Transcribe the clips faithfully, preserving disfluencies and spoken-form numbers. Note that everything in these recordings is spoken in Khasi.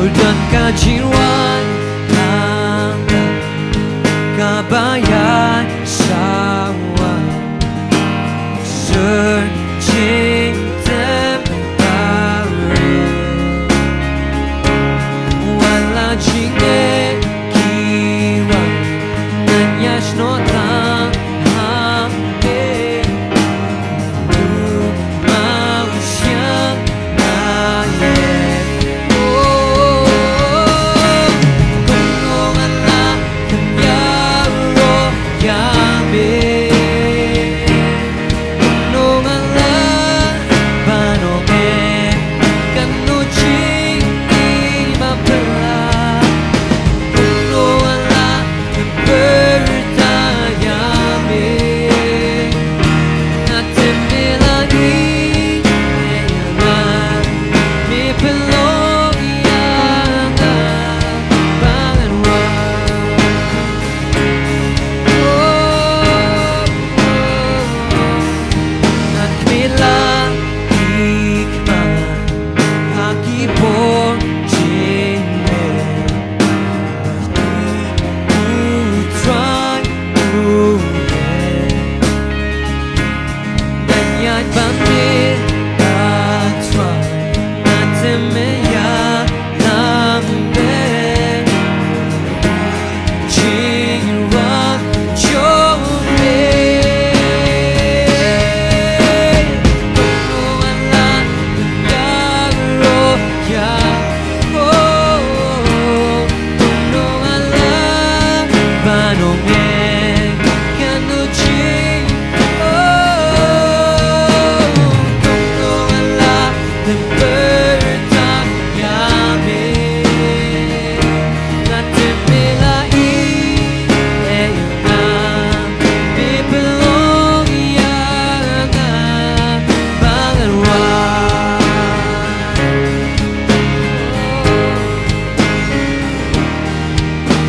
Don ka jingwan lang kaba ïaid sha wan. Sur jingtem baroh. Wat la jingeh ki wan. Ngan ïasnoh tang ha me.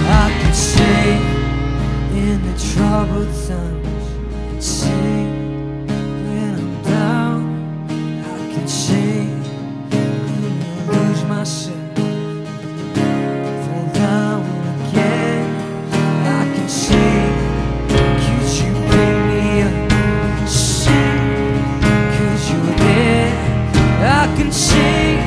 I can sing in the troubled times, sing when I'm down. I can sing when I lose myself, fall down again. I can sing, 'cause you pick me up, sing, 'cause you're there. I can sing,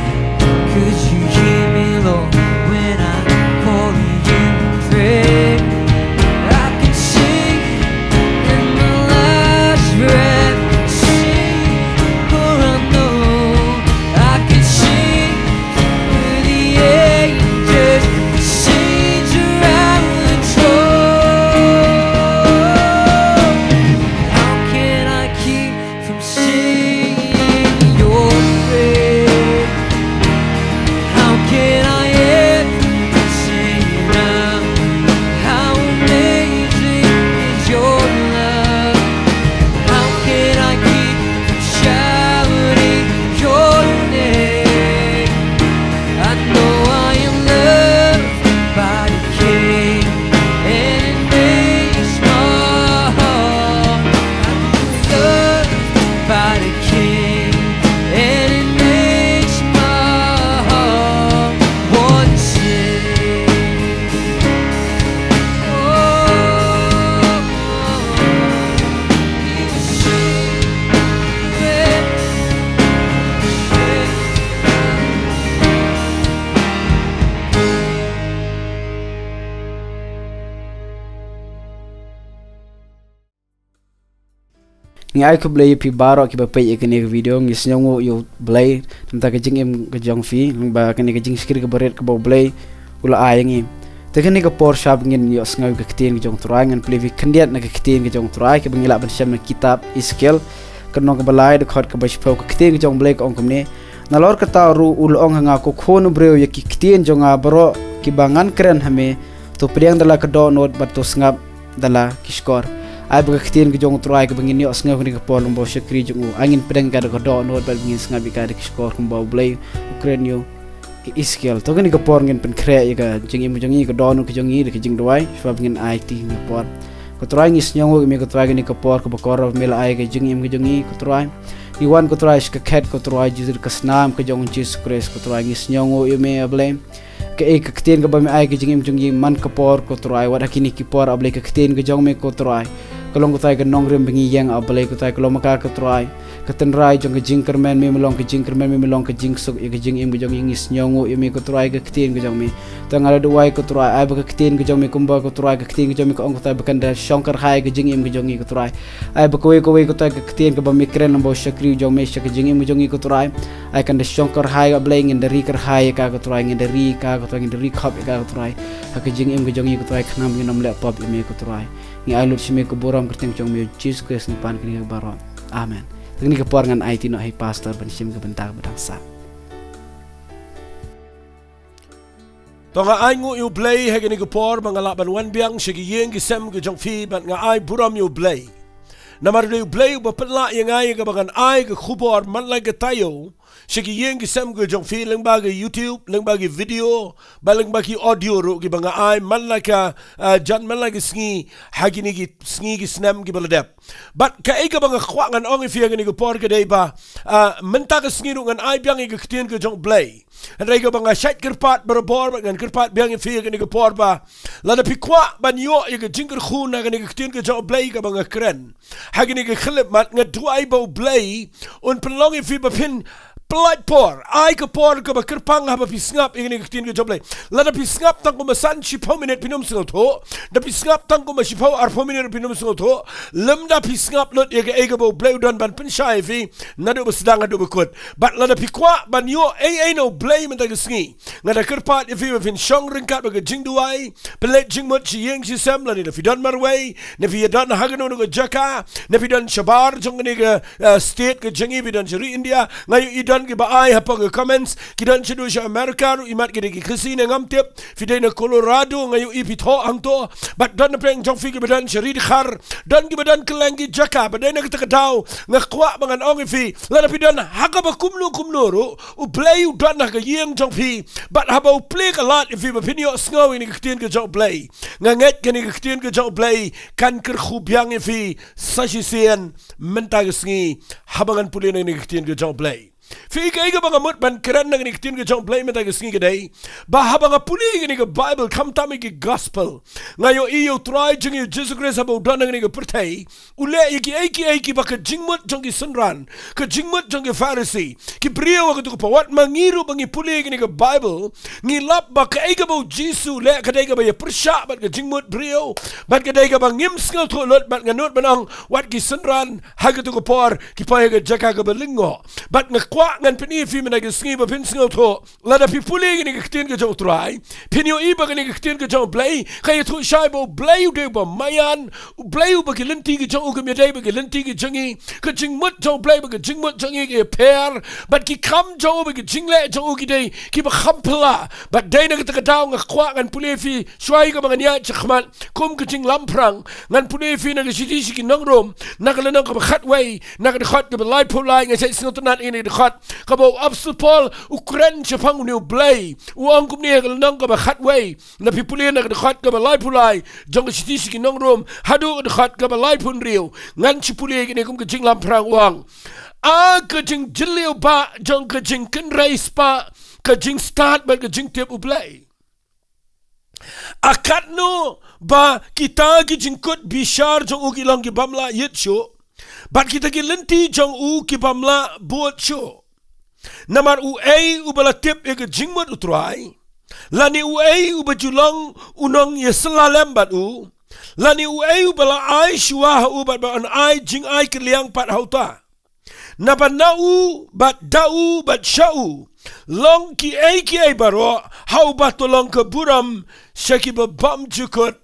'cause you hear me, Lord, when I call you in prayer. I can sing in my last breath, sing, for I know I can sing with the angels, saints around the throne. How can I keep from singing your praise? How can I ever say enough? How amazing is your love? How can I keep from shouting your name? I know I am loved by the King, and it makes my heart, I'm loved by the King, and it makes my heart want to sing. Oh, he was singing. Ngi ai khublei ïa phi baroh kiba peit ïa kane ka video. Ngi sngewnguh ïa U Blei namar ka jingim ka jong phi, namar kane ka jingshakri kaba rit kaba U Blei u la ai ïa ngi. Te kane ka por shwa ba ngin ïohsngew ïa ka ktien ka jong U Trai, ngan plie ïa phi khyndiat na ka ktien ka jong U Trai kaba ngi lah ban shem na kitab Esekiel, ka lynnong kaba lai, dkhot kaba shiphew. Ka ktien ka jong U Blei ka ong kumne: Nalor kata ruh u la ong ha nga, ko khun u briew, ïa ki ktien jong nga baroh kiba ngan kren ha me, to pdiang da la ka dohnud bad to sngap da la ki shkor. Ai ba ka ktien ka jong U Trai kaba ngin ïohsngew kane ka por long ba u shakri jong u. Ai ngin pdiang ïa ka da ka dohnud bad ngin sngap ïa ka da ki shkor kumba U Blei u kren ïa u Esekiel. To kane ka por ngin pynkhreh ïa ka jingim ka jong ngi, ka dohnud ka jong ngi da ka jingduwai shwa ba ngin ai kti kane ka por. Ko Trai, ngi sngewnguh ïa me, ko Trai, kane ka por kaba kordor me la ai ka jingim ka jong ngi, ko Trai. Ngi wan, ko Trai, sha ka khet, ko Trai, Jisu, ka snam ka jong U Jisu Khrist, ko Trai, ngi sngewnguh ïa me, A Blei. Kaei ka ktien kaba me ai ka jingim jong ngi man ka por ko Trai, wat ha kine ki por A Blei ka ktien ka jong me ko Trai ka long ko Trai ka nongrim ba ngi ïeng A Blei ko Trai, ka long ma ka ko Trai ka tynrai jong ka jingkyrmen me, me long ka jingkyrmen me, me long ka jingsuk ïa ka jingim ka jong ngi, ngi sngewnguh ïa me ko Trai ka ktien ka jong me. Te nga la duwai ko Trai, ai ba ka ktien ka jong me kumba ko Trai ka ktien ka jong me ka ong ko Trai ba kan da shong kyrhai ka jingim ka jong ngi ko Trai. Ai ba kawei kawei ko Trai ka ktien kaba me kren lem bad u shakri u jong me sha ka jingim ka jong ngi ko Trai, ai kan da shong kyrhai A Blei, ngin da ri kyrhai ïa ka ko Trai, ngin da ri ïa ka ko Trai, ngin da ri khop ïa ka ko Trai ha ka jingim ka jong ngi ko Trai, khnang ba ngin ym leh pop ïa me ko Trai. Ngi ai lut sha me ka burom kyrteng jong me Jisu Khrist ngi pan kane ka baroh. Amen. Te kane ka por ngan aiti noh ha i pastor ban shim ka bynta kaba dang sah. To nga ainguh ïa u Blei ha kane ka por ba nga lah ban wan biang sha ki ïing ki sem ki jong phi bad nga ai burom ïa u Blei. Namar u dei u Blei uba pynlah ïa nga ïa kaba ngan ai ka khubor man la ka taïew sha ki ïing ki sem ki jong phi lyngba ka YouTube, lyngba ki video, bad lyngba ki audio ruh kiba nga ai man la ka, ah, jan man la ka sngi ha kine ki sngi ki snem kiba la dep. Bad kaei kaba nga kwah ngan ong ïa phi ha kane ka por ka dei ba, ah, mynta ka sngi ruh ngan ai biang ïa ka ktien ka jong u Blei. Hynrei kaba nga shait kyrpad barabor bad ngan kyrpad biang ïa phi ha kane ka por ba lada phi kwah ban ïoh ïa ka jingkyrkhu na kane ka ktien ka jong u Blei kaba nga kren ha kane ka khyllipmat, nga duwai ba u Blei un pynlong ïa phi ba phin pynlait por, ai ka por kaba kyrpang haba phi sngap ïa kane ka ktien ka jong u Blei. Lada phi sngap tang kumba san shiphew minit phin ym sngewthuh, da phi sngap tang kumba shiphew arphew minit phin ym sngewthuh, lymda phi sngap lut ïa kaei kaba u Blei u don ban pynshai ïa phi naduh ba sdang haduh ba kut. Bad lada phi kwah ban ïoh ei ei na u Blei mynta ka sngi, nga da kyrpad ïa phi ba phin shong ryngkat bad ka jingduwai, pynleit jingmut shi ïing shi sem, lane da phi don marwei, ne phi ïa don ha kano kano ka jaka, ne phi don shabar jong kane ka, eh, state ka jong ngi, phi don sha ri India, nga ïohi don kiba ai hapoh ka comments, ki don shaduh sha America ruh, imat ki dei ki Khasi ne ngam tip, phi dei na Colorado, nga ïohi phi thoh hangto, bad don na pdeng jong phi kiba don sha ri Dkhar, don kiba don kylleng ki jaka, bad dei na kata ka daw nga kwah ba ngan ong ïa phi, lada phi don ha kaba kumno kumno ruh, u Blei u don ha ka ïing jong phi, bad haba u plie ka lad ïa phi ba phin ïohsngew ïa kane ka ktien ka jong u Blei, nga ngeit kane ka ktien ka jong u Blei kan kyrkhu biang ïa phi sa shisien mynta ka sngi haba ngan pule na kane ka ktien ka jong u Blei. Phi, kaei kaba nga mut ban kren na kane ka ktien ka jong u Blei mynta ka sngi ka dei ba haba nga pule ïa kane ka Bible, khamtam ïa ki gospel, nga ïohi ïa u Trai jong ngi u Jisu Khrist haba u don ha kane ka pyrthei, u leh ïa kiei kiei kiba ka jingmut jong ki synran, ka jingmut jong ki Pharisi, ki briew ha kato ka por. Wat ma ngi ruh ba ngi pule ïa kane ka Bible, ngi lap ba kaei kaba u Jisu u leh ka dei kaba ïa pyrshah bad ka jingmut briew, bad ka dei kaba ngim sngewthuh lut, bad nga nud ban ong wat ki synran ha kato ka por ki poi ha ka jaka kaba lyngngoh. Bad nga kwah ngan pyni ïa phi mynta ka sngi ba phin sngewthuh, lada phi pule ïa kane ka ktien ka jong u Trai, phin ïohi ba kane ka ktien ka jong u Blei ka ïathuh shai ba u Blei u dei uba maïan, u Blei uba ki lynti ki jong u kim ïadei bad ki lynti ki jong ngi, ka jingmut jong u Blei bad ka jingmut jong ngi ka ïapher, bad ki kam jong u bad ki jingleh jong u ki dei kiba kham phylla. Bad dei na kata ka daw nga kwah ngan pule ïa phi shuwa ïa kaba ngan ïaid shakhmat kum ka jinglamphrang, ngan pule ïa phi na ka shithi sha ki nong Rom, na ka lynnong kaba khatwei, na ka dkhot kaba laiphew lai. Nga shait sngewtynnat ïa kane ka dkhot kaba u Apostol Paul u kren shaphang une u Blei, u ong kumne ha ka lynnong kaba khatwei, lada phi pule na ka dkhot kaba laiphew lai jong ka shithi sha ki nong Rom haduh ka dkhot kaba laiphew hynriew. Ngan shu pule ïa kane kum ka jinglamphrang, u ong: A ka jingjylliew bah jong ka jingkynrei spah, ka jingstad bad ka jingtip u Blei! A katno ba kita ki jingkut bishar jong u ki long ki bym lah ïit shuh, bad kita ki lynti jong u ki bym lah bud shuh! Namar uei uba la tip ïa ka jingmut u Trai? Lane uei uba ju long u nongïasylla lem bad u? Lane uei uba la ai shuwa ha u bad ba yn ai jingai kylliang pat ha uta? Naba na u, bad da u, bad sha u long kiei kiei baroh, ha uba to long ka burom sha kiba bymjukut.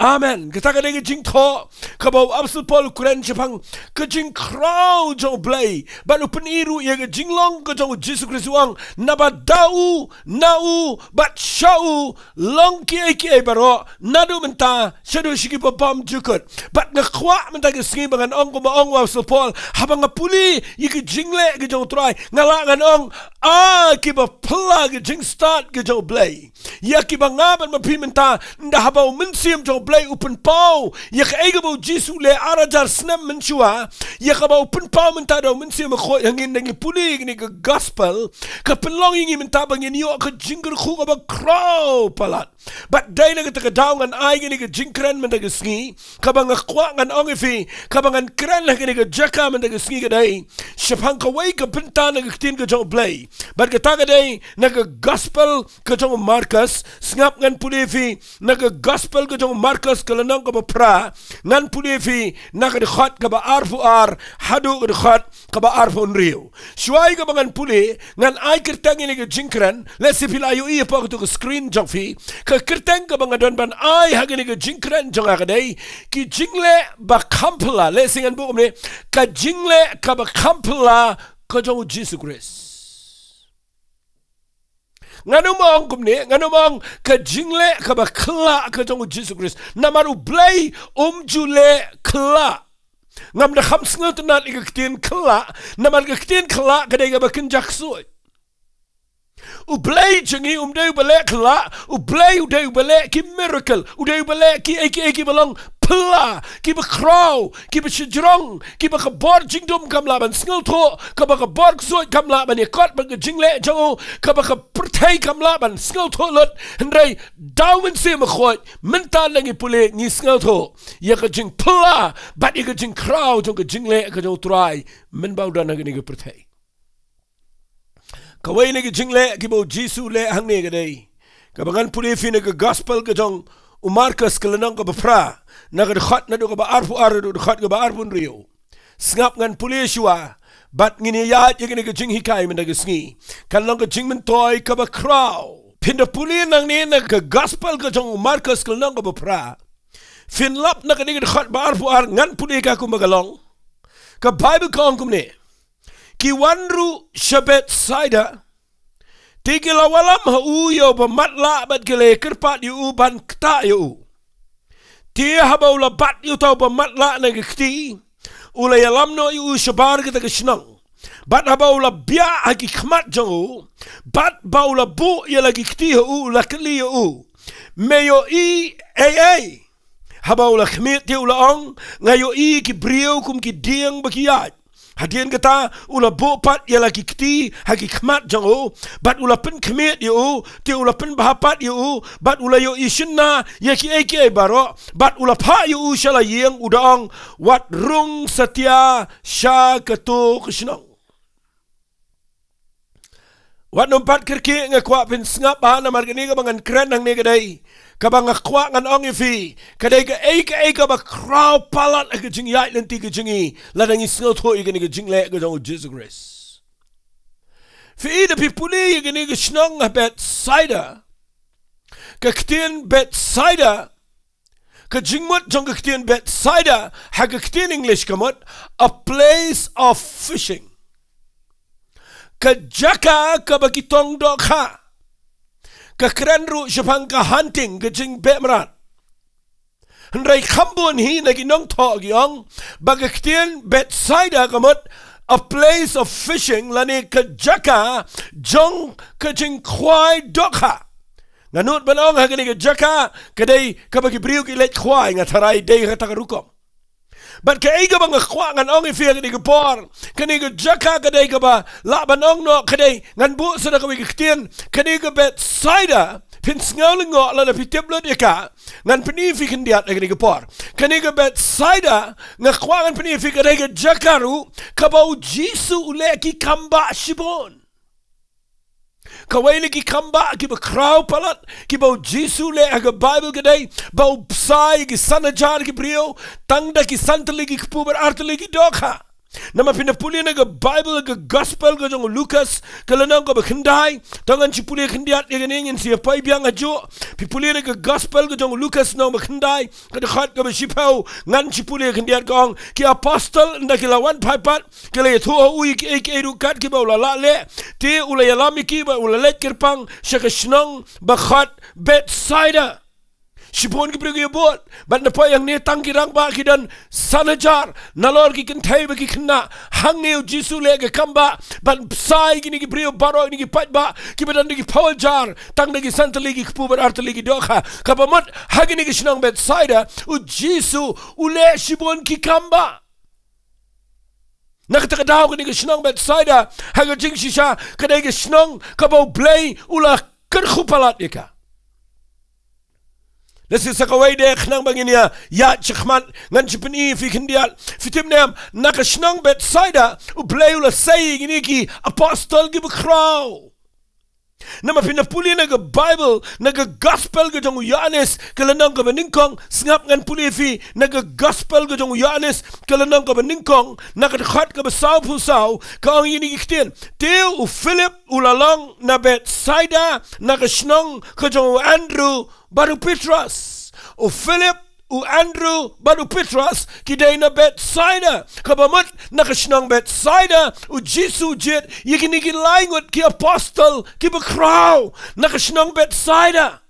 Amen. Kata ka dei ka jingthoh kaba u Apostol Paul u kren shaphang ka jingkhraw jong u Blei, bad u pyni ruh ïa ka jinglong ka jong u Jisu Khrist, u ong: Naba da u, na u, bad sha u long kiei kiei baroh, naduh mynta shaduh sha kiba bymjukut. Bad nga kwah mynta ka sngi ba ngan ong kumba ong u Apostol Paul, haba nga pule ïa ka jingleh ka jong u Trai, nga lah ngan ong: A kiba phylla ka jingstad ka jong u Blei! Ïa kiba nga bad ma phi mynta, ynda haba u Mynsiem jong u Blei u pynpaw ïa kaei kaba u Jisu u leh ar hajar snem mynshuwa, ïa kaba u pynpaw mynta da u Mynsiem Bakhuid ha ngi, nda ngi pule ïa kane ka gospel, ka pynlong ïa ngi mynta ba ngin ïoh ka jingkyrkhu kaba khraw palat. Bad dei na kata ka daw ngan ai kane ka jingkren mynta ka sngi, kaba nga kwah ngan ong ïa phi, kaba ngan kren ha kane ka jaka mynta ka sngi ka dei shaphang kawei ka bynta na ka ktien ka jong u Blei. Bad kata ka dei na ka gospel ka jong u Markus. Sngap, ngan pule ïa phi na ka gospel ka jong u Markus ka lynnong kaba phra, ngan pule ïa phi na ka dkhot kaba arphew ar haduh ka dkhot kaba arphew hynriew. Shuwa ïa kaba ngan pule, ngan ai kyrteng ïa kane ka jingkren, lehse phi la ïohi hapoh katu ka screen jong phi. Ka kyrteng kaba nga don ban ai ha kane ka jingkren jong nga ka dei, ki jingleh ba kham phylla, lehse ngan buh kumne, ka jingleh kaba kham phylla ka jong u Jisu Khrist. Ngan ym ong kumne, ngan ym ong ka jingleh kaba khyllah ka jong u Jisu Khrist. Namar u Blei um ju leh khyllah. Ngam da kham sngewtynnad ïa ka ktien khyllah, namar ka ktien khyllah ka dei kaba kynja ksuid. U Blei jong ngi um dei uba leh khyllah, u Blei u dei uba leh ki miracle, u dei uba leh kiei kiei kiba long phylla, kiba khraw, kiba shajrong, kiba ka bor jingdum kam lah ban sngewthuh, kaba ka bor ksuid kam lah ban ïakot bad ka jingleh jong u, kaba ka pyrthei kam lah ban sngewthuh lut. Hynrei da u Mynsiem Bakhuid mynta ngi pule ngi sngewthuh ïa ka jingphylla bad ïa ka jingkhraw jong ka jingleh ka jong u Trai mynba u don ha kane ka pyrthei. Kawei na ki jingleh kiba u Jisu u leh hangne ka dei kaba ngan pule ïa phi na ka gospel ka jong u Markus ka lynnong kaba phra, na ka dkhot naduh kaba arphew ar haduh dkhot kaba arphew hynriew. Sngap, ngan pule shuwa bad ngin ïa ïaid ïa kane ka jinghikai mynta ka sngi. Kan long ka jingmyntoi kaba khraw. Phin da pule nangne na ka gospel ka jong u Markus ka lynnong kaba phra. Phin lap na kane ka dkhot ba arphew ar, ngan pule ka kumba ka long. Ka Baibl ka ong kumne. Ki wan ruh sha Bethsaida, te ki la wallam ha u ïa uba matlah bad ki la ïakyrpad ïa u ban ktah ïa u. Te haba u la bat ïa uta uba matlah na ka kti, u la ïalam noh ïa u shabar kata ka shnong. Bad haba u la biah ha ki khmat jong u, bad ba u la buh ïa la ki kti ha u, u la kylli ïa u, me ïohi ei ei? Haba u la khmih te u la ong, nga ïohi ki briew kum ki dieng ba ki ïaid. Hadien kata u la buh pat ïa la ki kti ha ki khmat jong u, bad u la pynkhmih ïa u, te u la pynbha pat ïa u, bad u la ïohi shynna ïa kiei kiei baroh, bad u la phah ïa u sha la ïing, u da ong, wat rung satia sha katu ka shnong. Wat nym pat kyrkieh, nga kwah phin sngap bha namar kane kaba ngan kren hangne ka dei kaba nga kwah ngan ong ïa phi, ka dei kaei kaei kaba khraw palat ha ka jingïaid lynti ka jong ngi lada ngi sngewthuh ïa kane ka jingleh ka jong u Jisu Khrist. Phi i, da phi pule ïa kane ka shnong ha Bethsaida, ka ktien Bethsaida, ka jingmut jong ka ktien Bethsaida ha ka ktien English ka mut a place of fishing. Ka jaka kaba ki tong dohkha. Ka kren ruh shaphang ka hunting, ka jingbeh mrad. Hynrei kham bun hi na ki nongthoh ki ong ba ka ktien Bethsaida ka mut a place of fishing, lane ka jaka jong ka jingkhwai dohkha. Nga nud ban ong ha kane ka jaka ka dei kaba ki briew ki leit khwai, nga tharai dei ha kata ka rukom. Bad kaei kaba nga kwah ngan ong ïa phi ha kane ka por, kane ka jaka ka dei kaba lah ban ong noh, ka dei, ngan buh sa da kawei ka ktien, kane ka Bethsaida, phin sngew lyngngoh lada phi tip lut ïa ka. Ngan pyni ïa phi khyndiat ha kane ka por. Kane ka Bethsaida nga kwah ngan pyni ïa phi ka dei ka jaka ruh kaba u Jisu u leh ki kam bah shibun. Kawei na ki kam bah kiba khraw palat kiba u Jisu u leh ha ka Baibl ka dei ba u bsa ïa ki san hajar ki briew tang da ki san tylli ki kpu bad ar tylli ki dohkha. Namar phin da pule na ka Baibl, ka Gospel ka jong u Lukas, ka lynnong kaba khyndai. To ngan shu pule khyndiat ïa kane, ngin sa ïa poi biang hajuh. Phi pule na ka Gospel ka jong u Lukas lynnong ba khyndai, ka dkhot kaba shiphew, ngan shu pule khyndiat, ka ong, ki apostol ynda ki la wan phai pat, ki la ïathuh ha u ïa kiei kiei ruh kat kiba u la lah leh. Te u la ïalam ïa ki bad u la leit kyrpang sha ka shnong ba khot Bethsaida. Shibun ki briew ki ïabud. Bad na poi hangne tang ki rangbah ki don san hajar. Nalor ki kynthei bad ki khynnah. Hangne u Jisu u leh ka kam bah. Bad sa ïa kine ki briew baroh kine ki paidbah. Kiba don da ki phew hajar. Tang da ki san tylli ki kpu bad ar tylli ki dohkha. Kaba mut ha kane ka shnong Bethsaida. U Jisu u leh shibun ki kam bah. Na kata ka daw kane ka shnong Bethsaida, ha ka jingshisha, ka dei ka shnong kaba U Blei u la kyrkhu palat ïa ka. Lehse sa kawei de khnang ba ngin ïa ïaid shakhmat, ngan sa pyni ïa phi khyndiat. Phi tip ne em, na ka shnong Bethsaida, U Blei u la sei ïa kine ki apostol kiba khraw. Namar phi na pule na ka Baibl, na ka Gospel ka jong u Ïoannis, ka lynnong kaba nyngkong, sngap ngan pule ïa phi, na ka Gospel ka jong u Ïoannis, ka lynnong kaba nyngkong, na ka dkhot kaba sawphew saw, ka ong ïa kine ki ktien. Te u Philip u la long na Bethsaida, na ka shnong ka jong u Andrew bad u Petros. U Philip, u Andrew bad u Petros ki dei na Bethsaida. Kaba mut na ka shnong Bethsaida u Jisu u jied ïa kine ki lai ngut ki apostol kiba khraw na ka shnong Bethsaida.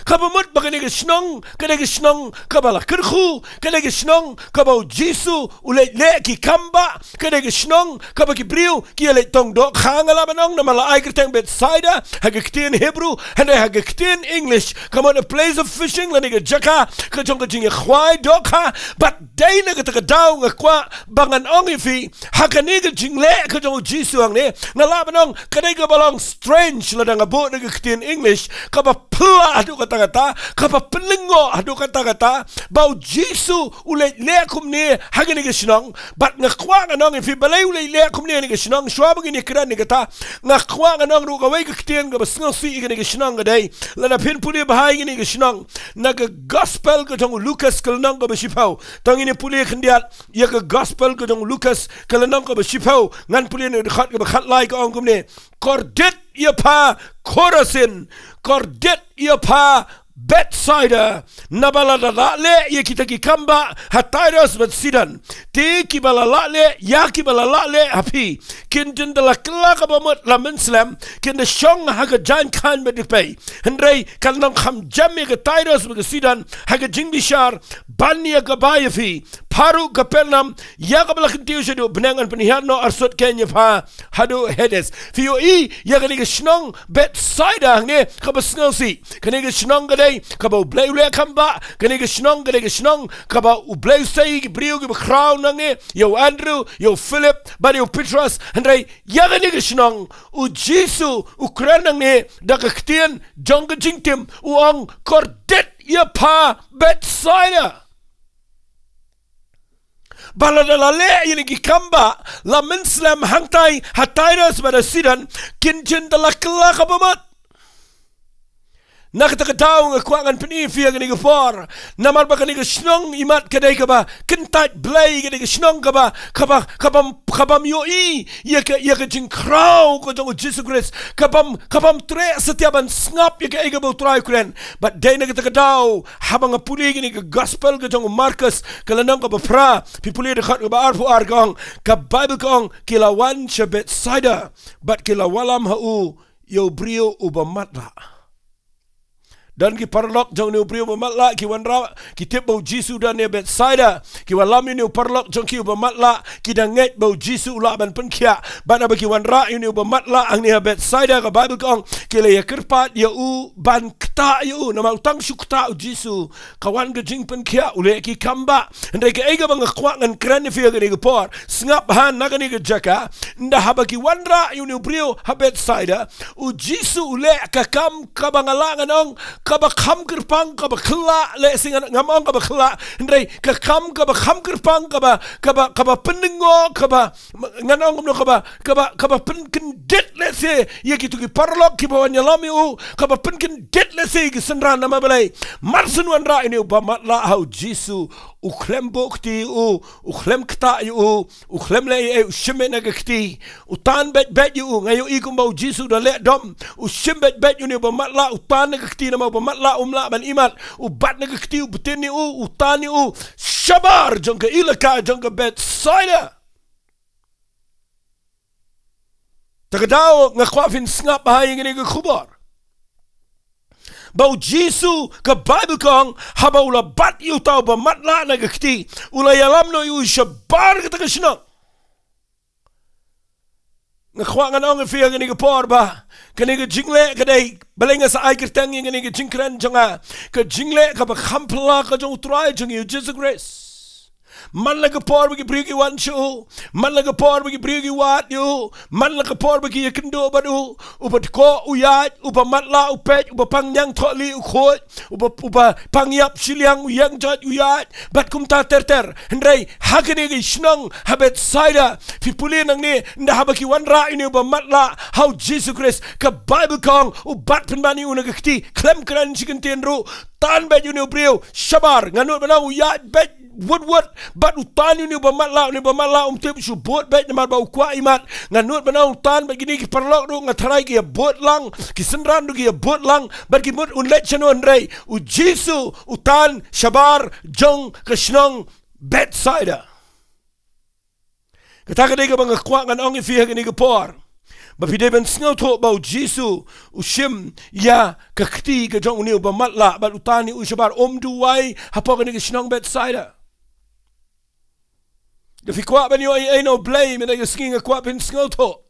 Kaba mut ba kane ka shnong, kane ka shnong kaba la kyrkhu, kane ka shnong kaba u Jisu u leit leh ki kam bah, kane ka shnong kaba ki briew ki ïaleit tong dohkha, nga lah ban ong, namar la ai kyrteng Bethsaida ha ka ktien Hebru, hynrei ha ka ktien English ka mut a place of fishing, lane ka jaka ka jong ka jingïakhwai dohkha. Bad dei na kata ka daw nga kwah ba ngan ong ïa phi, ha kane ka jingleh ka jong u Jisu hangne, nga lah ban ong ka dei kaba long strange, lada nga buh na ka ktien English, kaba phylla haduh katta katta, kaba pynlyngngoh haduh katta katta, ba u Jisu u leit leh kumne ha kane ka shnong. Bad nga kwah ngan ong ïa phi balei u leit leh kumne ha kane ka shnong, shuwa ba ngin ïakren ïa kata, nga kwah ngan ong ruh kawei ka ktien kaba sngewsih ïa kane ka shnong ka dei, lada phin pule bha ïa kane ka shnong, na ka Gospel ka jong u Lukas ka lynnong kaba shiphew. To ngin ïa pule khyndiat ïa ka Gospel ka jong u Lukas ka lynnong kaba shiphew, ngan pule na ka dkhot kaba khatlai, ka ong kumne. Kordit ïa pha Khorasin, kordit ïa pha Bethsaida, naba lada la leh ïa kita ki kam bah ha Tirus bad Sidon, te kiba la lah leh ïa kiba la lah leh ha phi kin jin da la kylla kaba mut la mynslem, kin da shong ha ka jaiñ khaiñ bad dpei. Hynrei kan long kham jem ïa ka Tirus bad ka Sidon ha ka jingbishar ban ïa kaba ïa phi. Pha ruh Kapernaum, ïa kaba la kyntiew shaduh bneng, yn pynhiar noh arsut keiñ ïa pha haduh Hades. Phi ïohi ïa kane ka shnong Bethsaida hangne kaba sngewsih. Kane ka shnong ka dei kaba U Blei u leh kam bah. Kane ka shnong ka dei ka shnong kaba U Blei u sei ki briew kiba khraw nangne, ïa u Andrew, ïa u Philip bad ïa u Petros. Hynrei ïa kane ka shnong u Jisu u kren nangne da ka ktien jong ka jingtim, u ong kordit ïa pha Bethsaida. Ba lada la leh ïa kine ki kam bah la mynslem hangtai ha Tirus bad ha Sidon, kin jin da la kylla kaba mut. Na kata ka daw nga kwah ngan pyni ïa phi ha kane ka por, namar ba kane ka shnong imat ka dei kaba kyntait Blei, ka dei ka shnong kaba, kaba, kaba, kabym ïohi ïa ka, ïa ka jingkhraw ka jong u Jisu Khrist, kabym, kabym treh satia ban sngap ïa kaei kaba u Trai u kren. Bad dei na kata ka daw haba nga pule ïa kane ka Gospel ka jong u Markus ka lynnong kaba phra, phi pule dkhot kaba arphew ar, ka ong, ka Baibl ka ong, ki la wan sha Bethsaida bad ki la wallam ha u ïa u briew uba matlah. Don ki paralok jong une u briew uba matlah, ki wanrah, ki tip ba u Jisu don ha Bethsaida, ki wallam ïa une u paralok jong ki uba matlah, ki da ngeit ba u Jisu u lah ban pynkhiah. Bad haba ki wanrah ïa une uba matlah hangne ha Bethsaida, ka Baibl ka ong, ki la ïa kyrpad ïa u ban ktah ïa u, namar u tang shu ktah u Jisu ka wan ka jingpynkhiah, u leh ki kam bah. Hynrei kaei kaba nga kwah ngan kren ïa phi ha kane ka por, sngap bha na kane ka jaka, ynda haba ki wanrah ïa une u briew ha Bethsaida, u Jisu u leh ka kam kaba nga lah ngan ong kaba kham kyrpang, kaba khlak, lehse ngan, ngam ong kaba khlak, hynrei ka kam kaba kham kyrpang, kaba, kaba, kaba pynlyngngoh, kaba, ngan ong kumno, kaba, kaba, kaba pynkyndit lehse ïa kito ki paralok kiba wan ïalam ïa u, kaba pynkyndit lehse ïa ki synran. Namar balei? Mar shen wanrah ïa une uba matlah ha u Jisu, u khlem buh kti ïa u, u khlem ktah ïa u, u khlem leh ei ei, u shim beit na ka kti, u tan beit beit ïa u. Nga ïohi kumba u Jisu u da leh dom, u shim beit beit ïa une uba matlah, u tan na ka kti, namar uba matlah um lah ban imat, u bat na ka kti, u btin ïa u, u tan ïa u shabar jong ka ilaka jong ka Bethsaida. Ta ka daw nga kwah phin sngap bha ïa kane ka khubor. Ba u Jisu, ka Baibl ka ong, haba u la bat ïa uta uba matlah na ka kti, u la ïalam noh ïa u shabar kata ka shnong. Nga kwah ngan ong ïa phi ha kane ka por ba kane ka jingleh ka dei, balei nga sa ai kyrteng ïa kane ka jingkren jong nga, ka jingleh kaba kham phylla ka jong u Trai jong ngi u Jisu Khrist. Man la ka por ba ki briew ki wan sha u, man la ka por ba ki briew ki wad ïa u, man la ka por ba ki ïakynduh bad u, uba dkoh u ïaid, uba matlah u peit, uba pang ñiang thohlieh u khuid, uba, uba pang ïap shiliang u ïeng joit u ïaid, bad kumta ter ter. Hynrei ha kane ka shnong ha Bethsaida, phi pule nangne, ynda haba ki wanrah ïa une uba matlah ha u Jisu Khrist, ka Baibl ka ong, u bat pynban ïa u na ka kti, khlem kren shi kyntien ruh, tan beit ïa une u briew shabar, nga nud ban ong u ïaid beit wut wut, bad u tan ïa une uba matlah, une uba matlah um tip shu bud beit namar ba u kwah imat. Nga nud ban ong u tan beit, kine ki paralok ruh nga tharai ki ïa bud lang, ki synran ruh ki ïa bud lang, bad ki mut un leit shano, hynrei u Jisu u tan shabar jong ka shnong Bethsaida. Kata ka dei kaba nga kwah ngan ong ïa phi ha kane ka por, ba phi dei ban sngewthuh ba u Jisu u shim ïa ka kti ka jong une uba matlah bad u tan ïa u shabar, um duwai hapoh kane ka shnong Bethsaida. Da phi kwah ban ïoh ei ei na u Blei mynta ka sngi, nga kwah phin sngewthuh.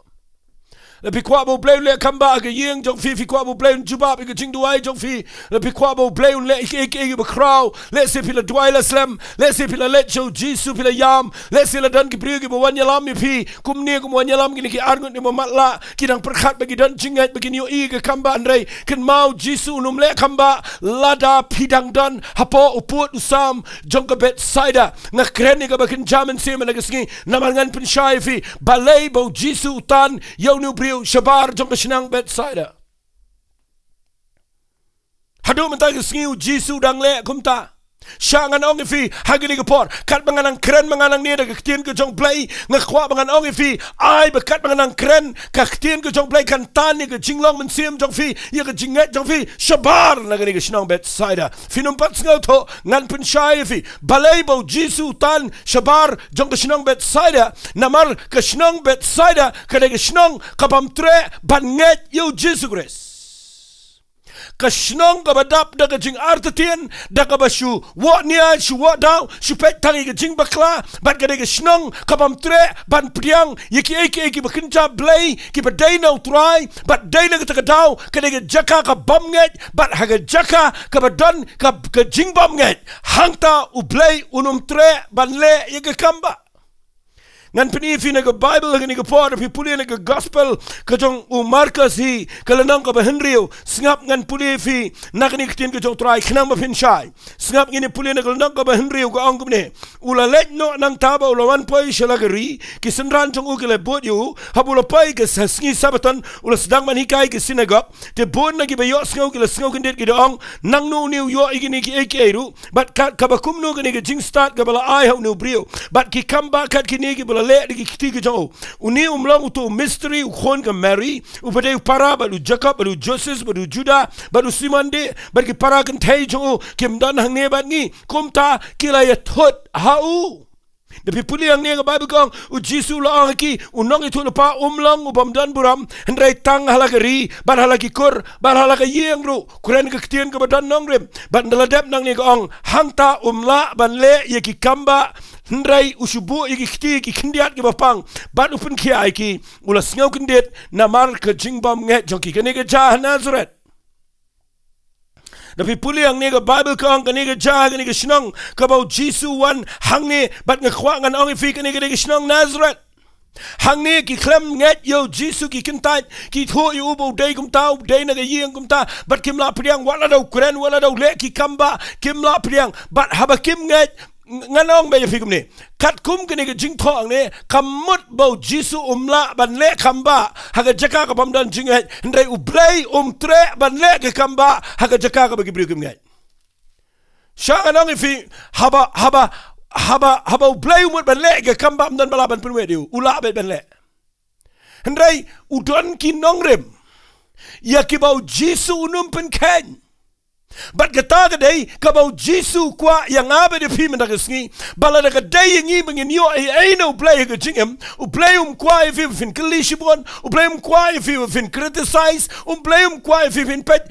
La phi kwah ba u Blei un leh kambah ha ka ïing jong phi, phi kwah ba u Blei un jubab ïa ka jingduwai jong phi, la phi kwah ba u Blei un leh ïa kiei kiei kiba khraw, lehse phi la duwai la slem, lehse phi la leit sha u Jisu phi la ïam, lehse la don ki briew kiba wan ïalam ïa phi, kumne kum wan ïalam kine ki arngut kiba matlah, ki dang pyrkhat ba ki don jingngeit ba kin ïohi ïa ka kambah, hynrei kynmaw u Jisu un ym leh kambah lada phi dang don hapoh u pud u sam jong ka Bethsaida. Nga kren ïa kaba kynja mynsiem ha kane ka sngi, namar ngan pynshai ïa phi, balei ba u Jisu u tan ïa une u briew shabar jong ka shnong Bethsaida. Haduh mynta ka sngi u Jisu u dang leh kumta. Shah ngan ong ïa phi ha kane ka por, katba ngan nang kren ma nga nangne da ka ktien ka jong u Blei, nga kwah ba ngan ong ïa phi, ai ba katba ngan nang kren ka ktien ka jong u Blei kan tan ïa ka jinglong mynsiem jong phi, ïa ka jingngeit jong phi shabar na kane ka shnong Bethsaida. Phin ym pat sngewthuh, ngan pynshai ïa phi balei ba u Jisu u tan shabar jong ka shnong Bethsaida. Namar ka shnong Bethsaida ka dei ka shnong kabym treh ban ngeit ïa u Jisu Khrist. Ka shnong kaba dap da ka jingartatien, da kaba shu wad nia, shu wad daw, shu peit tang ïa ka jingbakla, bad ka dei ka shnong kabym treh ban pdiang ïa kiei kiei kiba kynja Blei, kiba dei na u Trai, bad dei na kata ka daw ka dei ka jaka kabym ngeit, bad ha ka jaka kaba don ka, ka jingbymngeit, hangta u Blei un ym treh ban leh ïa ka kambah. Ngan pyni ïa phi na ka Baibl ha kane ka por, da phi pule na ka Gospel ka jong u Markos hi, ka lynnong kaba hynriew. Sngap, ngan pule ïa phi na kane ka ktien ka jong u Trai khnang ba phin shai. Sngap, ngin ïa pule na ka lynnong kaba hynriew, ka ong kumne: U la leit noh nangta bad u la wan poi sha la ka ri, ki synran jong u ki la bud ïa u. Haba u la poi ha ka sngi Sabbaton, u la sdang ban hikai ha ka synagog. Te bun na kiba ïohsngew ki la sngewkyndit, ki da ong, nangno une u ïoh ïa kine kiei kiei ruh? Bad ka, kaba kumno kane ka jingstad kaba la ai ha une u briew? Bad ki kambah kat kine kiba la leh da ki kti ka jong u. Une um long uto u mistri, u khun ka Mari, uba dei u para bad u Jakob bad u Joses bad u Juda bad u Simon de? Bad ki para kynthei jong u kim don hangne bad ngi? Kumta ki la ïathut ha u. Da phi pule hangne, ka Baibl ka ong, u Jisu u la ong ha ki, u nongïathuhlypa um long u bym don burom, hynrei tang ha la ka ri, bad ha la ki kur, bad ha la ka ïing ruh, kren ka ktien kaba don nongrim. Bad ynda la dep nangne ka ong, hangta um lah ban leh ïa ki kambah, hynrei u shu buh ïa ki kti ki khyndiat kiba pang, bad u pynkhia ïa ki. U la sngewkyndit namar ka jingbymngeit jong ki. Kane ka jia ha Nasaret. Da phi pule hangne, ka Baibl ka ong, kane ka jia, kane ka shnong kaba u Jisu u wan hangne, bad nga kwah ngan ong ïa phi, kane ka dei ka shnong Nasaret. Hangne ki khlem ngeit ïa u Jisu, ki kyntait, ki ïathuh ïa u ba u dei kumta, u dei na ka ïing kumta, bad kim lah pdiang, wat la da u kren, wat la da u leh ki kambah, kim lah pdiang. Bad haba kim ngeit, ng-, ngan ong beit ïa phi kumne. Katkum kane ka jingthoh hangne, kam mut ba u Jisu um lah ban leh kambah ha ka jaka kabym don jingngeit, hynrei u Blei um treh ban leh ka kambah ha ka jaka kaba ki briew kim ngeit. Shah ngan ong ïa phi, haba, haba, haba, haba u Blei u mut ban leh ka kambah, ym don ba lah ban pynwit ïa u, u lah beit ban leh. Hynrei u don ki nongrim ïa kiba u Jisu un ym pynkheiñ. Bad kata ka dei kaba u Jisu u kwah ïa nga bad ïa phi mynta ka sngi. Ba lada ka dei ïa ngi ba ngin ïoh ei ei na U Blei ha ka jingim, U Blei um kwah ïa phi ba phin kylli shibun, U Blei um kwah ïa phi ba phin criticize, U Blei um kwah ïa phi ba phin peit.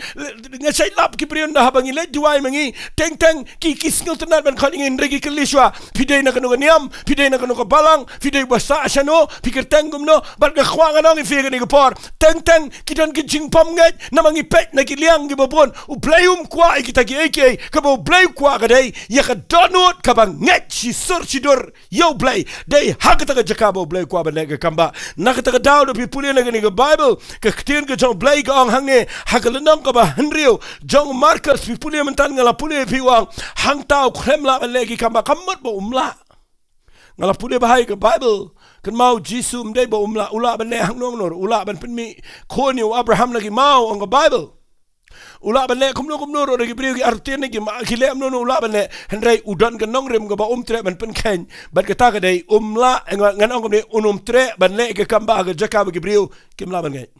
Nga shait lap ki briew ynda haba ngi leit duwai ma ngi, teng teng ki, ki sngewtynnat ban khot ïa ngi, hynrei ki kylli shuwa, phi dei na kano ka niam, phi dei na kano ka balang, phi dei ba sah shano, phi kyrteng kumno. Bad nga kwah ngan ong ïa phi ha kane ka por, teng teng ki don ki jingbymngeit, namar ngi peit na ki liang kiba bun. U Blei um kwah ïa kita kiei kiei, kaba U Blei u kwah ka dei ïa ka dohnud kaba ngeit shisur shidur ïa U Blei. Dei ha kata ka jaka ba U Blei u kwah ban leh ka kam ba. Na kata ka daw, lada phi pule na kane ka Baibl, ka ktien ka jong U Blei ka ong hangne ha ka lynnong kaba hynriew jong u Markos, phi pule mynta, nga la pule ïa phi, u ong hangta u khlem lah ban leh ki kam ba. Ka mut ba um lah. Nga la pule bha ïa ka Baibl. Kynmaw, u Jisu um dei ba um lah, u lah ban leh hangno hangno ruh, u lah ban pynmih khun ïa u Abraham na ki maw, ong ka Baibl. U lah ban leh kumno kumno ruh, da ki briew ki artatien ne ki ma, ki leh kumno kumno, u lah ban leh. Hynrei u don ka nongrim kaba um treh ban pynkheiñ. Bad kata ka dei, um lah, nga, ngan ong kumne, un um treh ban leh ka kam ba ha ka jaka ba ki briew kim lah ban ngeit.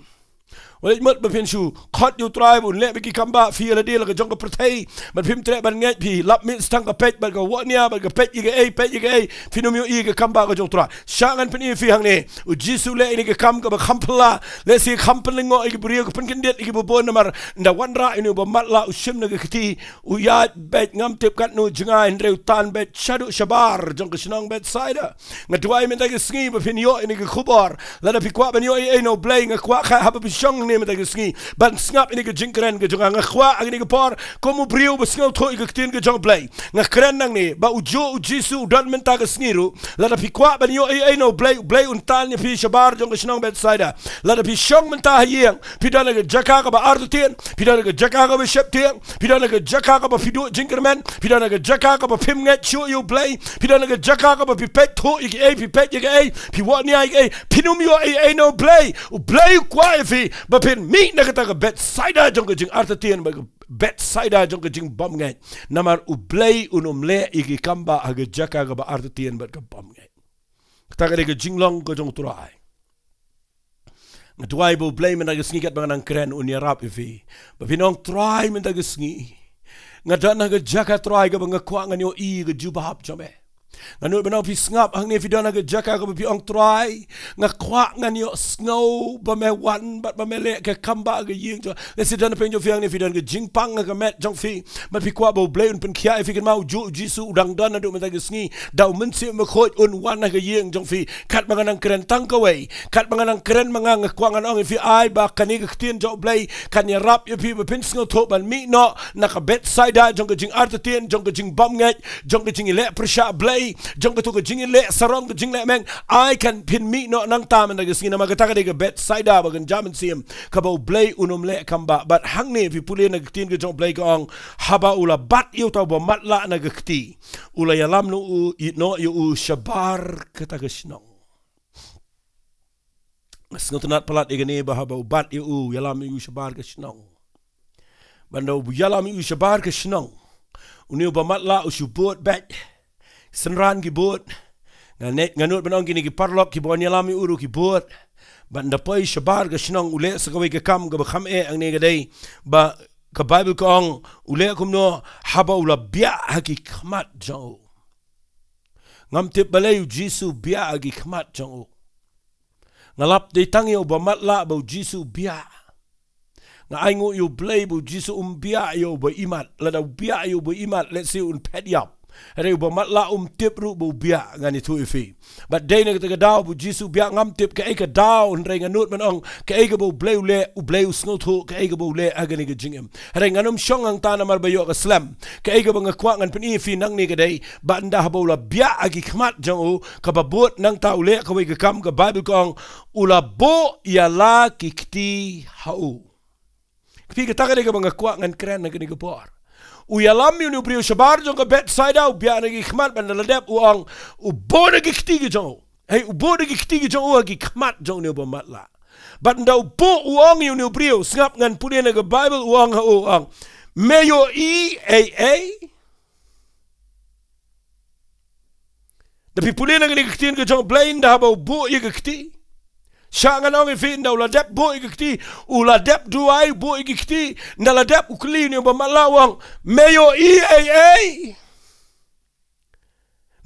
Wat leit mut ba phin shu khot ïa U Trai ba un leh bad ki kam ba, phi ïa lade la ka jong ka pyrthei, bad phim treh ban ngeit, phi lap miet tang ka peit bad ka wahnia bad ka peit ïa kaei, peit ïa kaei, phin ym ïohi ïa ka kam ba ka jong U Trai. Shah ngan pyni ïa phi hangne, u Jisu u leh ïa kane ka kam kaba kham phylla, lehse kham pynlyngngoh ïa ki briew, ka pynkyndit ïa kiba bun, namar ynda wanrah ïa une uba matlah u shim na ka kti, u ïaid beit ngam tip katno jngai, hynrei u tan beit shaduh shabar jong ka shnong Bethsaida. Nga duwai mynta ka sngi ba phin ïoh ïa kane ka khubor. Lada phi kwah ban ïoh ei ei na U Blei, nga kwah kha haba phi shong hangne mynta ka sngi ban sngap ïa kane ka jingkren ka jong nga. Nga kwah ha kane ka por, kum u briew ba sngewthuh ïa ka ktien ka jong U Blei, nga kren nangne ba ujuh u Jisu u don mynta ka sngi ruh. Lada phi kwah ban ïoh ei ei na U Blei, U Blei un tan ïa phi shabar jong ka shnong Bethsaida. Lada phi shong mynta ha ïing, phi don ha ka jaka kaba artatien, phi don ha ka jaka kaba sheptieng, phi don ha ka jaka kaba phi duh jingkyrmen, phi don ha ka jaka kaba phim ngeit shuh ïa U Blei, phi don ha ka jaka kaba phi peit thuh ïa kiei, phi peit ïa kiei, phi wahnia ïa kiei, phin ym ïoh ei ei na U Blei. U Blei u kwah ïa phi ba phin mih na kata ka Bethsaida jong ka jingartatien bad ka Bethsaida jong ka jingbymngeit. Namar U Blei un ym leh ïa ki kam ba ha ka jaka kaba artatien bad ka bymngeit. Kata ka dei ka jinglong ka jong U Trai. Nga duwai ba U Blei mynta ka sngi katba nga nang kren un ïarap ïa phi. Ba phin ong, Trai, mynta ka sngi nga don ha ka jaka, Trai, kaba nga kwah ngan ïohi ïa ka jubab jong me. Nga nud ban ong phi sngap hangne, phi don ha ka jaka kaba phi ong, Trai, nga kwah ngan ïohsngew ba me wan bad ba me leh ka kam ba ha ka ïing jong. Lehse don ha pdeng jong phi hangne, phi don ka jingpang ha ka met jong phi. Bad phi kwah ba U Blei un pynkhiah ïa phi, kynmaw ujuh u Jisu u dang don naduh mynta ka sngi da u Mynsiem Bakhuid un wan ha ka ïing jong phi. Katba nga nang kren tang kawei, katba nga nang kren ma nga, nga kwah ngan ong ïa phi, ai ba kane ka ktien jong U Blei kan ïarap ïa phi ba phin sngewthuh ban mih noh na ka Bethsaida jong ka jingartatien, jong ka jingbymngeit, jong ka jingïaleh pyrshah Blei, jong kato ka jingïaleh sarong, ka jingleh meng. Ai kan phin mih noh nangta mynta ka sngi, namar kata ka dei ka Bethsaida ba kynja mynsiem, kaba U Blei un ym leh kam ba. Bad hangne phi pule na ka ktien ka jong U Blei ka ong, haba u la bat ïa uta uba matlah na ka kti, u la ïalam noh u, i-, noh ïa u shabar kata ka shnong. Nga sngewtynnat palat ïa kane ba haba u bat ïa u, u ïalam ïa u shabar ka shnong. Bad ynda u ïalam ïa u shabar ka shnong, une uba matlah u shu bud beit. Synran ki bud. Nga ne-, nga nud ban ong kine ki paralok kiba wan ïalam ïa u ruh ki bud. Bad ynda poi shabar ka shnong u leh sa kawei ka kam kaba kham eh hangne, ka dei ba ka Baibl ka ong u leh kumno, haba u la biah ha ki khmat jong u. Ngam tip balei u Jisu u biah ha ki khmat jong u. Nga lap dei tang ïa uba matlah ba u Jisu u biah. Nga ainguh ïa U Blei ba u Jisu um biah ïa uba imat. Lada u biah ïa uba imat, lehse un phet ïap. Hynrei uba matlah um tip ruh ba u biah, ngan ïathuh ïa phi. Bad dei na kata ka daw ba u Jisu u biah, ngam tip kaei ka daw, hynrei nga nud ban ong kaei kaba U Blei u leh, U Blei u sngewthuh kaei kaba u leh ha kane ka jingim. Hynrei ngan ym shong hangta namar ba ïoh ka slem. Kaei kaba nga kwah ngan pyni ïa phi nangne ka dei ba ynda haba u la biah ha ki khmat jong u, kaba bud nangta u leh kawei ka kam, ka Baibl ka ong u la buh ïa la ki kti ha u. Phi, kata ka dei kaba nga kwah ngan kren ha kane ka por. U ïalam ïa une u briew shabar jong ka Bethsaida, u biah na ki khmat, bad ynda la dep u ong, u buh na ki kti ki jong u. Hei, u buh na ki kti ki jong u ha ki khmat jong une uba matlah. Bad ynda u buh u ong ïa une u briew, sngap ngan pule na ka Baibl, u ong ha u, u ong, me ïohi ei ei? Da phi pule na kane ka ktien ka jong U Blei, ynda haba u buh ïa ka kti, Shah ngan ong ïa phi, ynda u la dep buh ïa ki kti, u la dep duwai buh ïa ki kti, ynda la dep u kylli une u ba matlah u ong, me ïohi ei ei?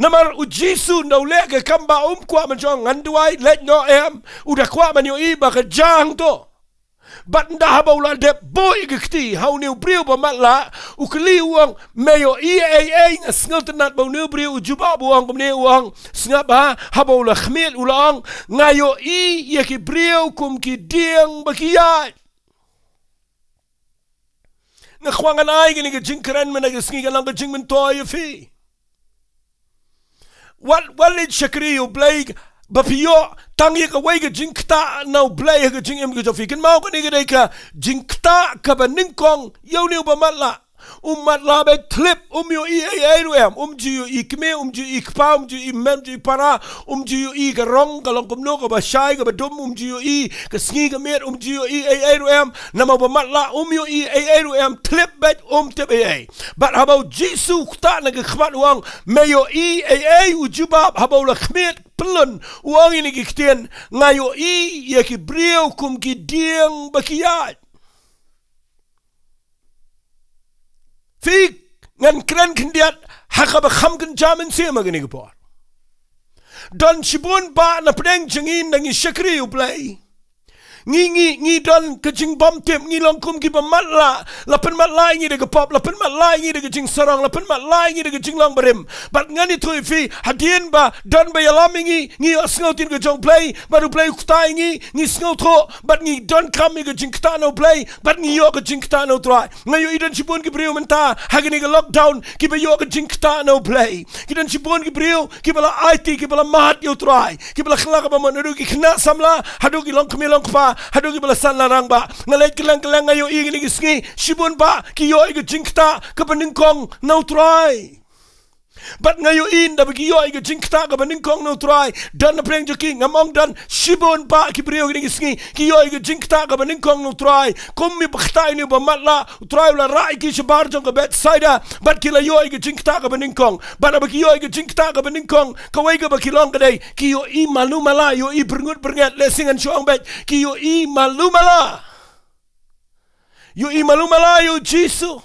Namar u Jisu ynda u leh ka kam ba um kwah ban jong ngan duwai, leit noh em, u da kwah ban ïohi ba ka jia hangto. Bad ynda haba u la dep buh ïa ki kti ha une u briew ba matlah, u kylli u ong, me ïohi ei ei? Nga sngewtynnat ba une u briew u jubab u ong kumne, u ong, sngap ha, haba u la khmied u la ong, nga ïohi ïa ki briew kum ki dieng ba ki ïaid. Nga kwah ngan ai kane ka jingkren mynta ka sngi, ka long ka jingmyntoi ïa phi. Wat, wat leit shakri ïa u Blei ba phi ïoh tang ïa kawei ka jingktah na u Blei ha ka jingim ka jong phi. Kynmaw kane ka dei ka jingktah kaba nyngkong ïa une u ba matlah. U matlah beit thlip, um ïohi ei ei ruh em. Um ju ïohi kmie, um ju ïohi kpa, um ju ïohi kmem, um ju ïohi para, um ju ïohi ka rong ka long kumno, kaba shai, kaba dum, um ju ïohi ka sngi ka miet, um ju ïohi ei ei ruh em. Namar u ba matlah um ïohi ei ei ruh em, thlip beit, um tip ei ei. Bad haba u Jisu u ktah na ka khmat u ong, me ïohi ei ei? U jubab haba u la khmied pyllun, u ong ïa kine ki ktien, nga ïohi ïa ki briew kum ki dieng ba ki ïaid. Phi, ngan kren khyndiat ha kaba kham kynja mynsiem ha kane ka por. Don shibun bah na pdeng jong ngi ynda ngi shakri ïa u Blei. Ngi, ngi, ngi don ka jingbymtip, ngi long kum ki ba matlah, la pynmatlah ïa ngi da ka pop, la pynmatlah ïa ngi da ka jingsarong, la pynmatlah ïa ngi da ka jinglong barim. Bad ngan ïathuh ïa phi, hadien ba don ba ïalam ïa ngi, ngi ïohsngew ktien ka jong u Blei, bad u Blei u ktah ïa ngi, ngi sngewthuh, bad ngi donkam ïa ka jingktah na u Blei, bad ngi ïoh ka jingktah na u Trai. Nga ïohi don shibun ki briew mynta ha kane ka lockdown kiba ïoh ka jingktah na u Blei. Ki don shibun ki briew kiba la aiti, kiba la mad ïa u Trai, kiba la khlak kaba mon, haduh ki khynnah samla, haduh ki longkmie longkpa, haduh kiba la san la rangbah. Nga leit kylleng kylleng, nga ïohi kine ki sngi shibun bah ki ïoh ïa ka jingktah kaba nyngkong na u Trai. Bad nga ïohi ynda ba ki ïoh ïa ka jingktah kaba nyngkong na u Trai, don na pdeng jong ki, ngam ong don, shibun bah ki briew kine ki sngi ki ïoh ïa ka jingktah kaba nyngkong na u Trai. Kum i ba ktah ïa une u ba matlah, u Trai u la rah ïa ki shabar jong ka Bethsaida, bad ki la ïoh ïa ka jingktah kaba nyngkong. Bad haba ki ïoh ïa ka jingktah kaba nyngkong, kawei kaba ki long ka dei, ki ïohi malu mala, ïohi byrngut byrnget, lehse ngan shu ong beit, ki ïohi malu mala. Ïohi malu mala ïa u Jisu.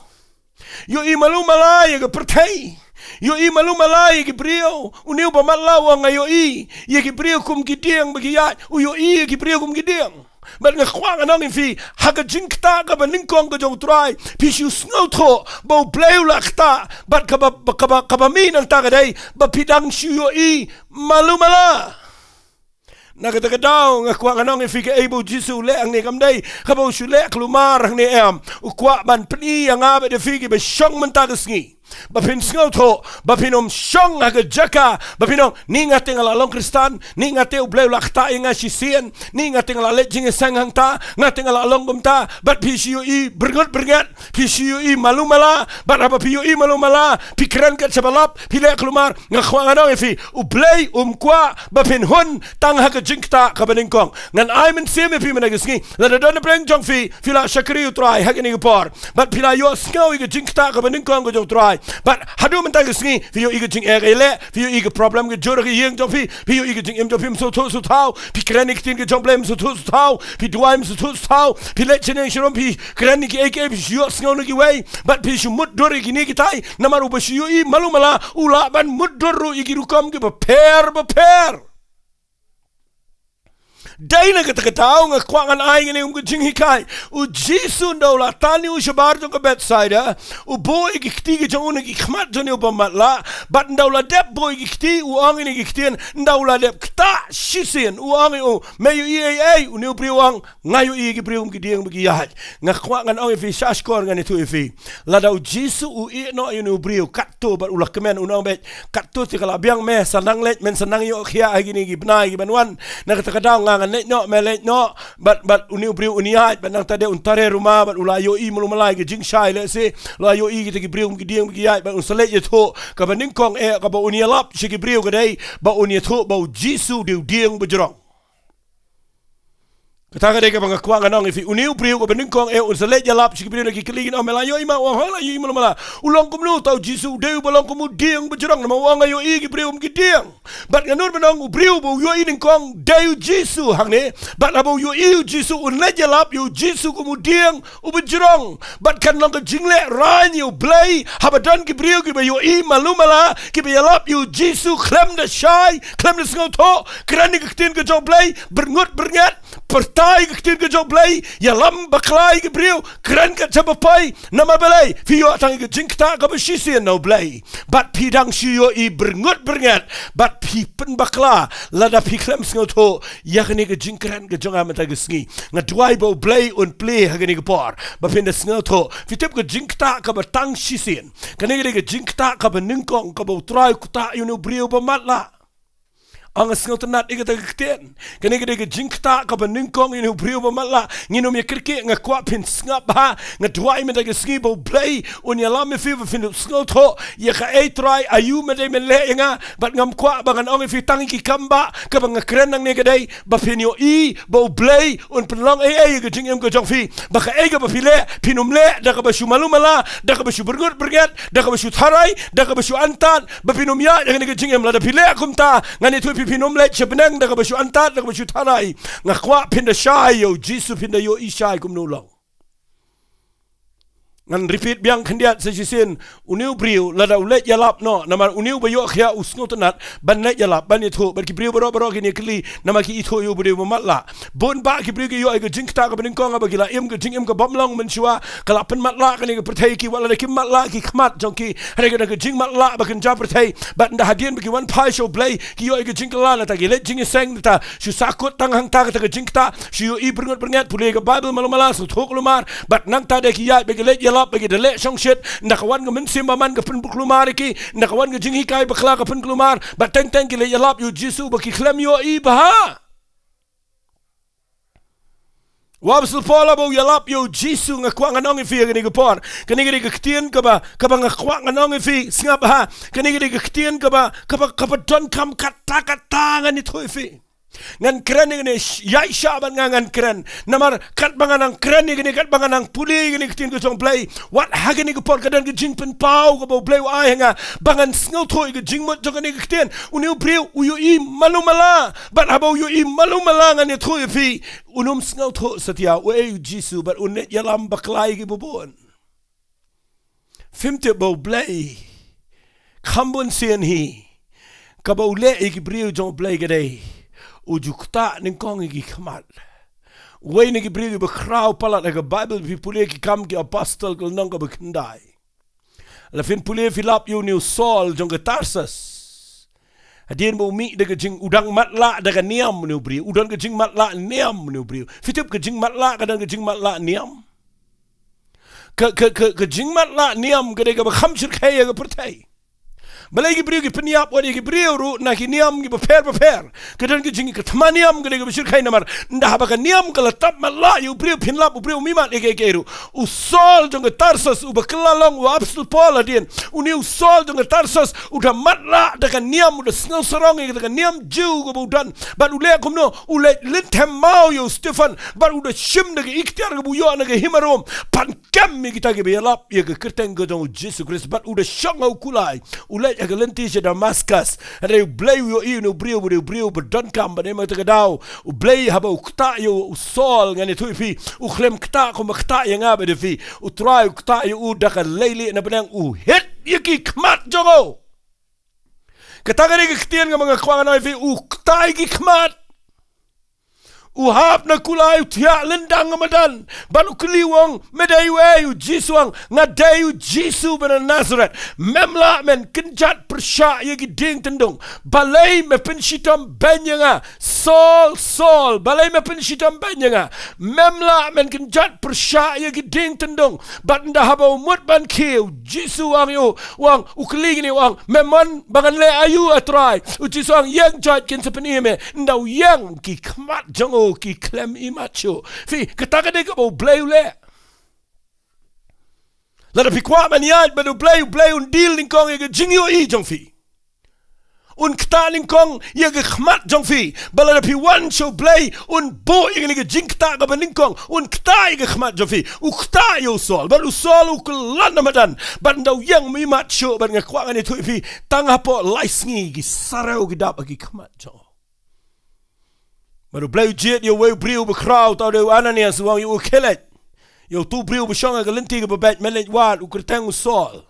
Ïohi malu mala ïa ka pyrthei. Ïohi malu mala ïa ki briew. Une u ba matlah u ong, nga ïohi ïa ki briew kum ki dieng ba ki ïaid. U ïohi ïa ki briew kum ki dieng. Bad nga kwah ngan ong ïa phi, ha ka jingktah kaba nyngkong ka jong u Trai, phi shu sngewthuh ba u Blei u la ktah, bad kaba, kaba, kaba mih nangta ka dei ba phi dang shu ïohi malu mala. Na kata ka daw nga kwah ngan ong ïa phi, kaei ba u Jisu u leh hangne kam dei kaba u shu leh kulmar hangne em. U kwah ban pyni ïa nga bad ïa phi kiba shong mynta ka sngi, ba phin sngewthuh ba phin ym shong ha ka jaka ba phin ong, ni nga te nga la long Khristan, ni nga te u Blei u la ktah ïa nga shisien, ni nga te nga la leit jingïaseng hangta, nga te nga la long kumta, bad phi shu ïohi byrngut byrnget, phi shu ïohi malu mala. Bad haba phi ïohi malu mala, phi kren kat shaba lap, phi leh kulmar. Nga kwah ngan ong ïa phi, u Blei um kwah ba phin hun tang ha ka jingktah kaba nyngkong. Ngan ai mynsiem ïa phi mynta ka sngi, lada don na pdeng jong phi, phi la shakri ïa u Trai ha kane ka por, bad phi la ïohsngew ïa ka jingktah kaba nyngkong ka jong u Trai, bad haduh mynta ka sngi phi ïohi ka jingeh ka ïaleh, phi ïohi ka problem ka jur ha ka ïing jong phi, phi ïohi ka jingim jong phi ym sngewthuh sngewthaw, phi kren ïa ka ktien ka jong u Blei ym sngewthuh sngewthaw, phi duwai ym sngewthuh sngewthaw, phi leit shane shane ruh, phi kren ïa kiei kiei, phi shu ïohsngew na kiwei, bad phi shu mutdur ïa kine kitai. Namar uba shu ïohi malu mala u lah ban mutdur ruh ïa ki rukom kiba pher ba pher. Dei na kata ka daw nga kwah ngan ai ïa kane kum ka jinghikai. U Jisu ynda u la tan ïa u shabar jong ka Bethsaida, u buh ïa ki kti ki jong u na ki khmat jong une u ba matlah, bad ynda u la dep buh ïa ki kti, u ong ïa kine ki ktien, ynda u la dep ktah shisien, u ong ïa u, me ïohi ei ei? Une u briew u ong, nga ïohi ïa ki briew kum ki dieng ba ki ïaid. Nga kwah ngan ong ïa phi, sha shkor ngan ïathuh ïa phi. Lada u Jisu u ïeh noh ïa une u briew katto bad u la kmen, un ong beit, katto te ka la biang me, sa nang leit, men sa nang ïoh khiah ha kine ki bnai ki ban wan. Na kata ka daw nga ngan leit noh, me leit noh. Bad, bad une u briew un ïaid, bad nangta de un tare ruma, bad u la ïohi malu mala ïa ka jingshai lehse, u la ïohi kita ki briew kum ki dieng ba ki ïaid, bad un sa leit ïathuh. Kaba nyngkong eh kaba un ïalap sha ki briew ka dei ba un ïathuh ba u Jisu u dei u dieng ba jrong. Kata ka dei kaba nga kwah ngan ong ïa phi, une u briew kaba nyngkong eh un sa leit ïalap sha ki briew na ki kali, kin ong, me la ïohi ma u, ha, la ïohi ma u, la ïohi ma u. U long kumno uta u Jisu, u dei uba long kum u dieng ba jrong, namar u ong nga ïohi, ki briew kum ki dieng. Bad ngan nud ban ong u briew ba u ïohi nyngkong dei u Jisu hangne. Bad haba u ïohi u Jisu un leit ïalap ïa u Jisu kum u dieng uba jrong. Bad kan long ka jinglehrain ïa u Blei haba don ki briew kiba ïohi malu mala, kiba ïalap ïa u Jisu khlem da shai, khlem da sngewthuh, kren ïa ka ktien ka jong u Blei, byrngut byrnget, pyrta ïa ka ktien ka jong u Blei, ïalam bakla ïa ki briew, kren kat jong u Blei. Namar balei? Phi ïoh tang ïa ka jingktah kaba shisien na u Blei. Bad phi dang shu ïohi byrngut byrnget, bad phi pynbakla lada phi khlem sngewthuh ïa kane ka jingkren ka jong nga mynta ka sngi. Nga duwai ba u Blei un plie ha kane ka por ba phin da sngewthuh. Phi tip ka jingktah kaba tang shisien, kane ka dei ka jingktah kaba nyngkong kaba u Trai u ktah ïa une u briew ba matlah. Ong, nga sngewtynnat ïa kata ka ktien. Kane ka dei ka jingktah kaba nyngkong ïa une u briew ba matlah. Ngin ym ïa kyrkieh, nga kwah phin sngap bha. Nga duwai mynta ka sngi ba u Blei un ïalam ïa phi ba phin sngewthuh ïa kaei Trai, aïu me dei men leh ïa nga. Bad ngam kwah ba ngan ong ïa phi tang ïa ki kam ba kaba nga kren nangne ka dei ba phin ïohi ba u Blei un pynlong ei ei ïa ka jingim ka jong phi. Ba kaei kaba phi leh, phin ym leh da kaba shu malu mala, da kaba shu byrngut byrnget, da kaba shu tharai, da kaba shu antad, ba phin ym ïaid ha kane ka jingim. Lada phi leh kumta, ngan ïathuh ïa phi, phin ym leit sha bneng da kaba shu antad, da kaba shu tharai. Nga kwah phin da shai ïa u Jisu, phin da ïohi shai kumno u long. Ngan repeat biang khyndiat sa shisien, une u briew lada u leit ïalap noh, namar une uba ïoh khia u sngewtynnat ban leit ïalap, ban ïathuh bad ki briew baroh baroh, kin ïa kylli, namar ki ithuh ïa u briew ba matlah. Bun bah ki briew ki ïoh ïa ka jingktah kaba nyngkong haba ki la im ka jingim ka bym long mynshuwa, ka la pynmatlah kane ka pyrthei ïa ki, wat lada kim matlah ki khmat jong ki, hynrei ka don ka jingmatlah ba kynja pyrthei. Bad ynda hadien ba ki wan phai sha u Blei, ki ïoh ïa ka jingkylla, nangta ki leit jingïaseng, nangta shu sahkut tang hangta kata ka jingktah, shu ïohi byrngut byrnget, pule ka Baibl malu mala, sngewthuh kulmar, bad nangta de ki ïaid ba ki leit ïalap, ba ki da leh shongshit, ynda ka wan ka mynsiem bymman ka pynkulmar ïa ki, ynda ka wan ka jinghikai bakla ka pynkulmar, bad teng teng ki leit ïalap ïa u Jisu ba ki khlem ïohi bha. U Apostol Paul haba u ïalap ïa u Jisu, nga kwah ngan ong ïa phi ha kane ka por, kane ka dei ka ktien kaba, kaba nga kwah ngan ong ïa phi, sngap bha. Kane ka dei ka ktien kaba, kaba, kaba donkam katta katta ngan ïathuh ïa phi. Ngan kren ïa kane, sh-, ïaid shah bad nga ngan kren. Namar katba nga nang kren ïa kane, katba nga nang pule ïa kane ka ktien ka jong u Blei, wat ha kane ka por ka don ka jingpynpaw kaba u Blei u ai ha nga ba ngan sngewthuh ïa ka jingmut jong kane ka ktien. Une u briew u ïohi malu mala. Bad haba u ïohi malu mala, ngan ïathuh ïa phi, un ym sngewthuh satia uei u Jisu, bad un leit ïalam bakla ïa kiba bun. Phim tip ba u Blei, kham bun sien hi, kaba u leh ïa ki briew jong u Blei ka dei, u ju ktah nyngkong ïa ki khmat. Uwei na ki briew kiba khraw palat ha ka Baibl, phi pule Ki Kam ki Apostol ka lynnong kaba khyndai. La phin pule phi lap ïa une u Saul jong ka Tarsus. Hadien ba u mih da ka jing, u dang matlah da ka niam une u briew. U don ka jingmatlah niam une u briew. Phi tip ka jingmatlah, ka don ka jingmatlah niam. Ka, ka, ka, ka jingmatlah niam ka dei kaba kham shyrkhei ha ka pyrthei. Balei ki briew ki pynïap wat ïa ki briew ruh na ki niam kiba pher bapher. Ka don ka jing, ka thma niam ka dei kaba shyrkhei namar ynda haba ka niam ka la tap matlah ïa u briew, phin lap u briew um mih mat ïa kiei kiei ruh. U Saul jong ka Tarsus, uba kylla long u Apostol Paul hadien. Une u Saul jong ka Tarsus u da matlah da ka niam, u da sngewsarong ïa ka niam Jiw kaba u don. Bad u leh kumno? U leit lynthem maw ïa u Stephan. Bad u da shim da ka iktiar kaba u ïoh na ka hima Rom ban kem ïa kita kiba ïalap ïa ka kyrteng ka jong u Jisu Khrist. Bad u da shong ha u kulai, u leit ha ka lynti sha Damaskas. Hynrei u Blei u ïohi une u briew, u dei u briew ba donkam, bad namarkata ka daw u Blei haba u ktah ïa u Saul, ngan ïathuh ïa phi, u khlem ktah kumba ktah ïa nga bad ïa phi. U Trai u ktah ïa u da ka leilieh na bneng, u hit ïa ki khmat jong u. Kata ka dei ka ktien kaba nga kwah ngan ong ïa phi, u ktah ïa ki khmat. U hap na kulai, u thiah lyndang ha madan. Bad u kylli, u ong, me dei uei? U Jisu u ong, nga dei u Jisu ba na Nasaret. Mem lah men kynjat pyrshah ïa ki dieng tyndong? Balei me pynshitom beiñ ïa nga? Saul, Saul, balei me pynshitom beiñ ïa nga? Mem lah men kynjat pyrshah ïa ki dieng tyndong? Bad ynda haba u mut ban khie, u Jisu u ong ïa u, u ong, u kylli kine, u ong, me mon ba ngan leh aïu, A Trai? U Jisu u ong, ïeng, joit kin sa pyni ïa me. Ynda u ïeng, ki khmat jong u ki khlem imat shuh. Phi, kata ka dei kaba u Blei u leh. Lada phi kwah ban ïaid bad u Blei, u Blei un deal nyngkong ïa ka jingïohi jong phi. Un ktah nyngkong ïa ka khmat jong phi. Ba lada phi wan sha U Blei, un buh ïa kane ka jingktah kaba nyngkong. Un ktah ïa ka khmat jong phi. U ktah ïa u Saul. Bad u Saul u kylla na madan. Bad ynda u ïeng, um imat shuh, bad nga kwah ngan ïathuh ïa phi. Tang hapoh lai sngi ki sarew ki dap ha ki khmat jong u. Bad U Blei u jied ïa uwei u briew bakhraw, uta u dei u Ananias, u ong ïa u, khie leit. Ïa uto u briew ba shong ha ka lynti kaba beit, men leit wad, u kyrteng u Saul.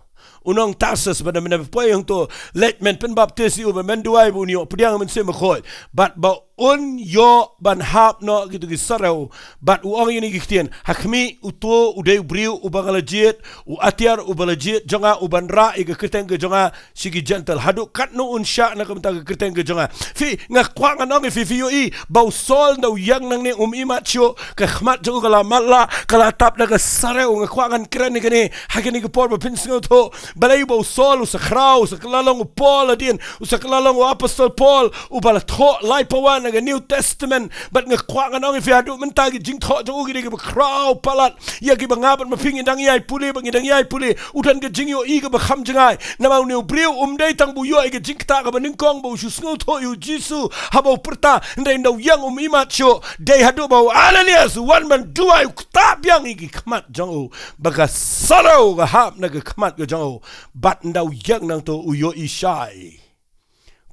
U nong Tarsus, bad mynba poi hangto, leit men pynbaptis ïa u, bad men duwai ba un ïoh pdiang ha U Mynsiem Bakhuid. Bad ba un ïoh ban hap noh kito ki sarew. Bad u ong ïa kine ki ktien, ha khmih, uto u dei u briew uba nga la jied, u atiar uba la jied jong nga, u ban rah ïa ka kyrteng ka jong nga sha ki Jentil. Haduh katno un shah na ka bynta ka kyrteng ka jong nga. Phi, nga kwah ngan ong ïa phi, phi ïohi ba u Saul ynda u ïeng nangne, um imat shuh, ka khmat jong u ka la matlah, ka la tap da ka sarew. Nga kwah ngan kren ïa kane ha kane ka por ba phin sngewthuh. Balei ba u Saul u sa khraw, u sa kylla long u Paul hadien, u sa kylla long u Apostol Paul, uba la thoh lai pawa na ka New Testament. Bad nga kwah ngan ong ïa phi, haduh mynta ki jingthoh jong u ki dei kiba khraw palat ïa kiba nga bad ma phi ngi dang ïai pule, bad ngi dang ïai pule. U don ka jingïohi kaba kham jngai. Namar une u briew um dei tang ba u ïoh ïa ka jingktah kaba nyngkong ba u shu sngewthuh ïa u Jisu haba u pyrta, hynrei ynda u ïeng, um imat shuh. Dei haduh ba u Ananias u wan ban duwai, u ktah biang ïa ki khmat jong u, ba ka sarew ka hap na ka khmat ka jong u. Bad ynda u ïeng nangto u ïohi shai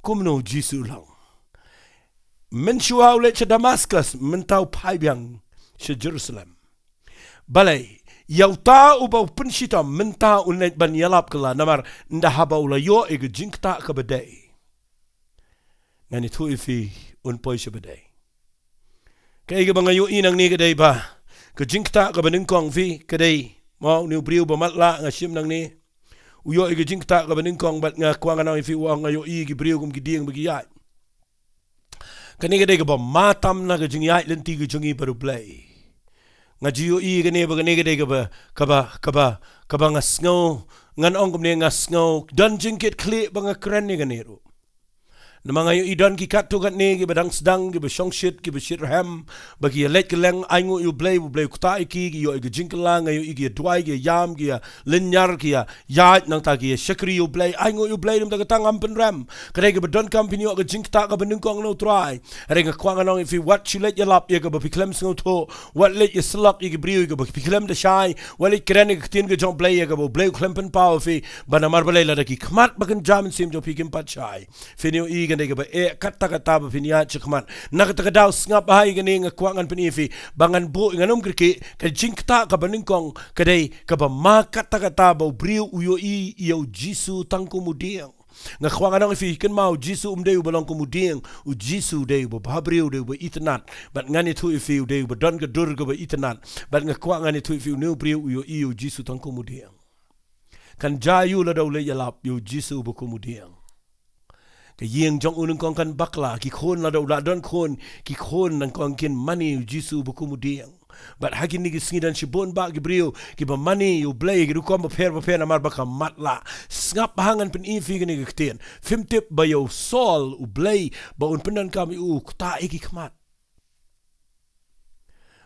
kumno u Jisu u long. Mynshuwa u leit sha Damaskus, mynta u phai biang sha Jerusalem. Balei, ïa uta uba u pynshitom, mynta u leit ban ïalap kylla, namar ynda haba u la ïoh ïa ka jingktah kaba dei, ngan ïathuh ïa phi, un poi shaba dei. Kaei kaba nga ïohi nangne ka dei ba ka jingktah kaba nyngkong, phi, ka dei, mo, une u briew ba matlah, nga shim nangne. U ïoh ïa ka jingktah kaba nyngkong, bad nga kwah ngan ong ïa phi, u ong, nga ïohi ïa ki briew kum ki dieng ba ki ïaid. Kane ka dei kaba ma tam na ka jingïaid lynti ka jong ngi bad U Blei. Nga ju ïohi kane ba kane ka dei kaba, kaba, kaba, kaba nga sngew, ngan ong kumne, nga sngew don jingkitkhlieh ba nga kren ïa kane ruh. Namar nga ïohi don ki katto katne kiba dang sdang, kiba shongshit, kiba shitrhem, ba ki ïaleit kylleng, ainguh ïa U Blei, U Blei u ktah ïa ki, ki ïoh ïa ka jingkylla, nga ïohi ki ïa duwai, ki ïa ïam, ki ïa lynñiar, ki ïa ïaid, nangta ki ïa shakri ïa U Blei, ainguh ïa U Blei, namar kata ngam pynrem. Ka dei kaba donkam phin ïoh ka jingktah kaba nyngkong na U Trai. Hynrei nga kwah ngan ong ïa phi, wat shu leit ïalap ïa kaba phi khlem sngewthuh, wat leit ïasyllok ïa ki briew ïa kaba phi khlem da shai, wat leit kren ïa ka ktien ka jong U Blei ïa kaba U Blei u khlem pynpaw ïa phi, ba namar balei, lada ki khmat ba kynja mynsiem jong phi kim pat shai. Phin ïohi ka dei kaba eh katta katta ba phin ïaid shakhmat. Na kata ka daw sngap bha ïa kane, nga kwah ngan pyni ïa phi, ba ngan buh, ngan ym kyrkieh, ka jingktah kaba nyngkong ka dei kaba ma katta katta ba u briew u ïohi ïa u Jisu tang kum u dieng. Nga kwah ngan ong ïa phi, kynmaw, u Jisu um dei uba long kum u dieng, u Jisu u dei uba bhabriew, u dei uba itynnad. Bad ngan ïathuh ïa phi, u dei uba don ka dur kaba itynnad. Bad nga kwah ngan ïathuh ïa phi, une u briew u ïohi ïa u Jisu tang kum u dieng. Kan jia aïu lada u leit ïalap ïa u Jisu uba kum u dieng? Ka ïing jong u nyngkong kan bakla, ki khun, lada u la don khun, ki khun nyngkong kin mane ïa u Jisu uba kum u dieng. Bad ha kine ki sngi don shibun bah ki briew kiba mane ïa U Blei ha ki rukom bapher bapher namar ba ka matlah. Sngap bha, ngan pyni ïa phi kane ka ktien. Phim tip ba ïa u Saul, U Blei ba un pyndonkam ïa u, u ktah ïa ki khmat.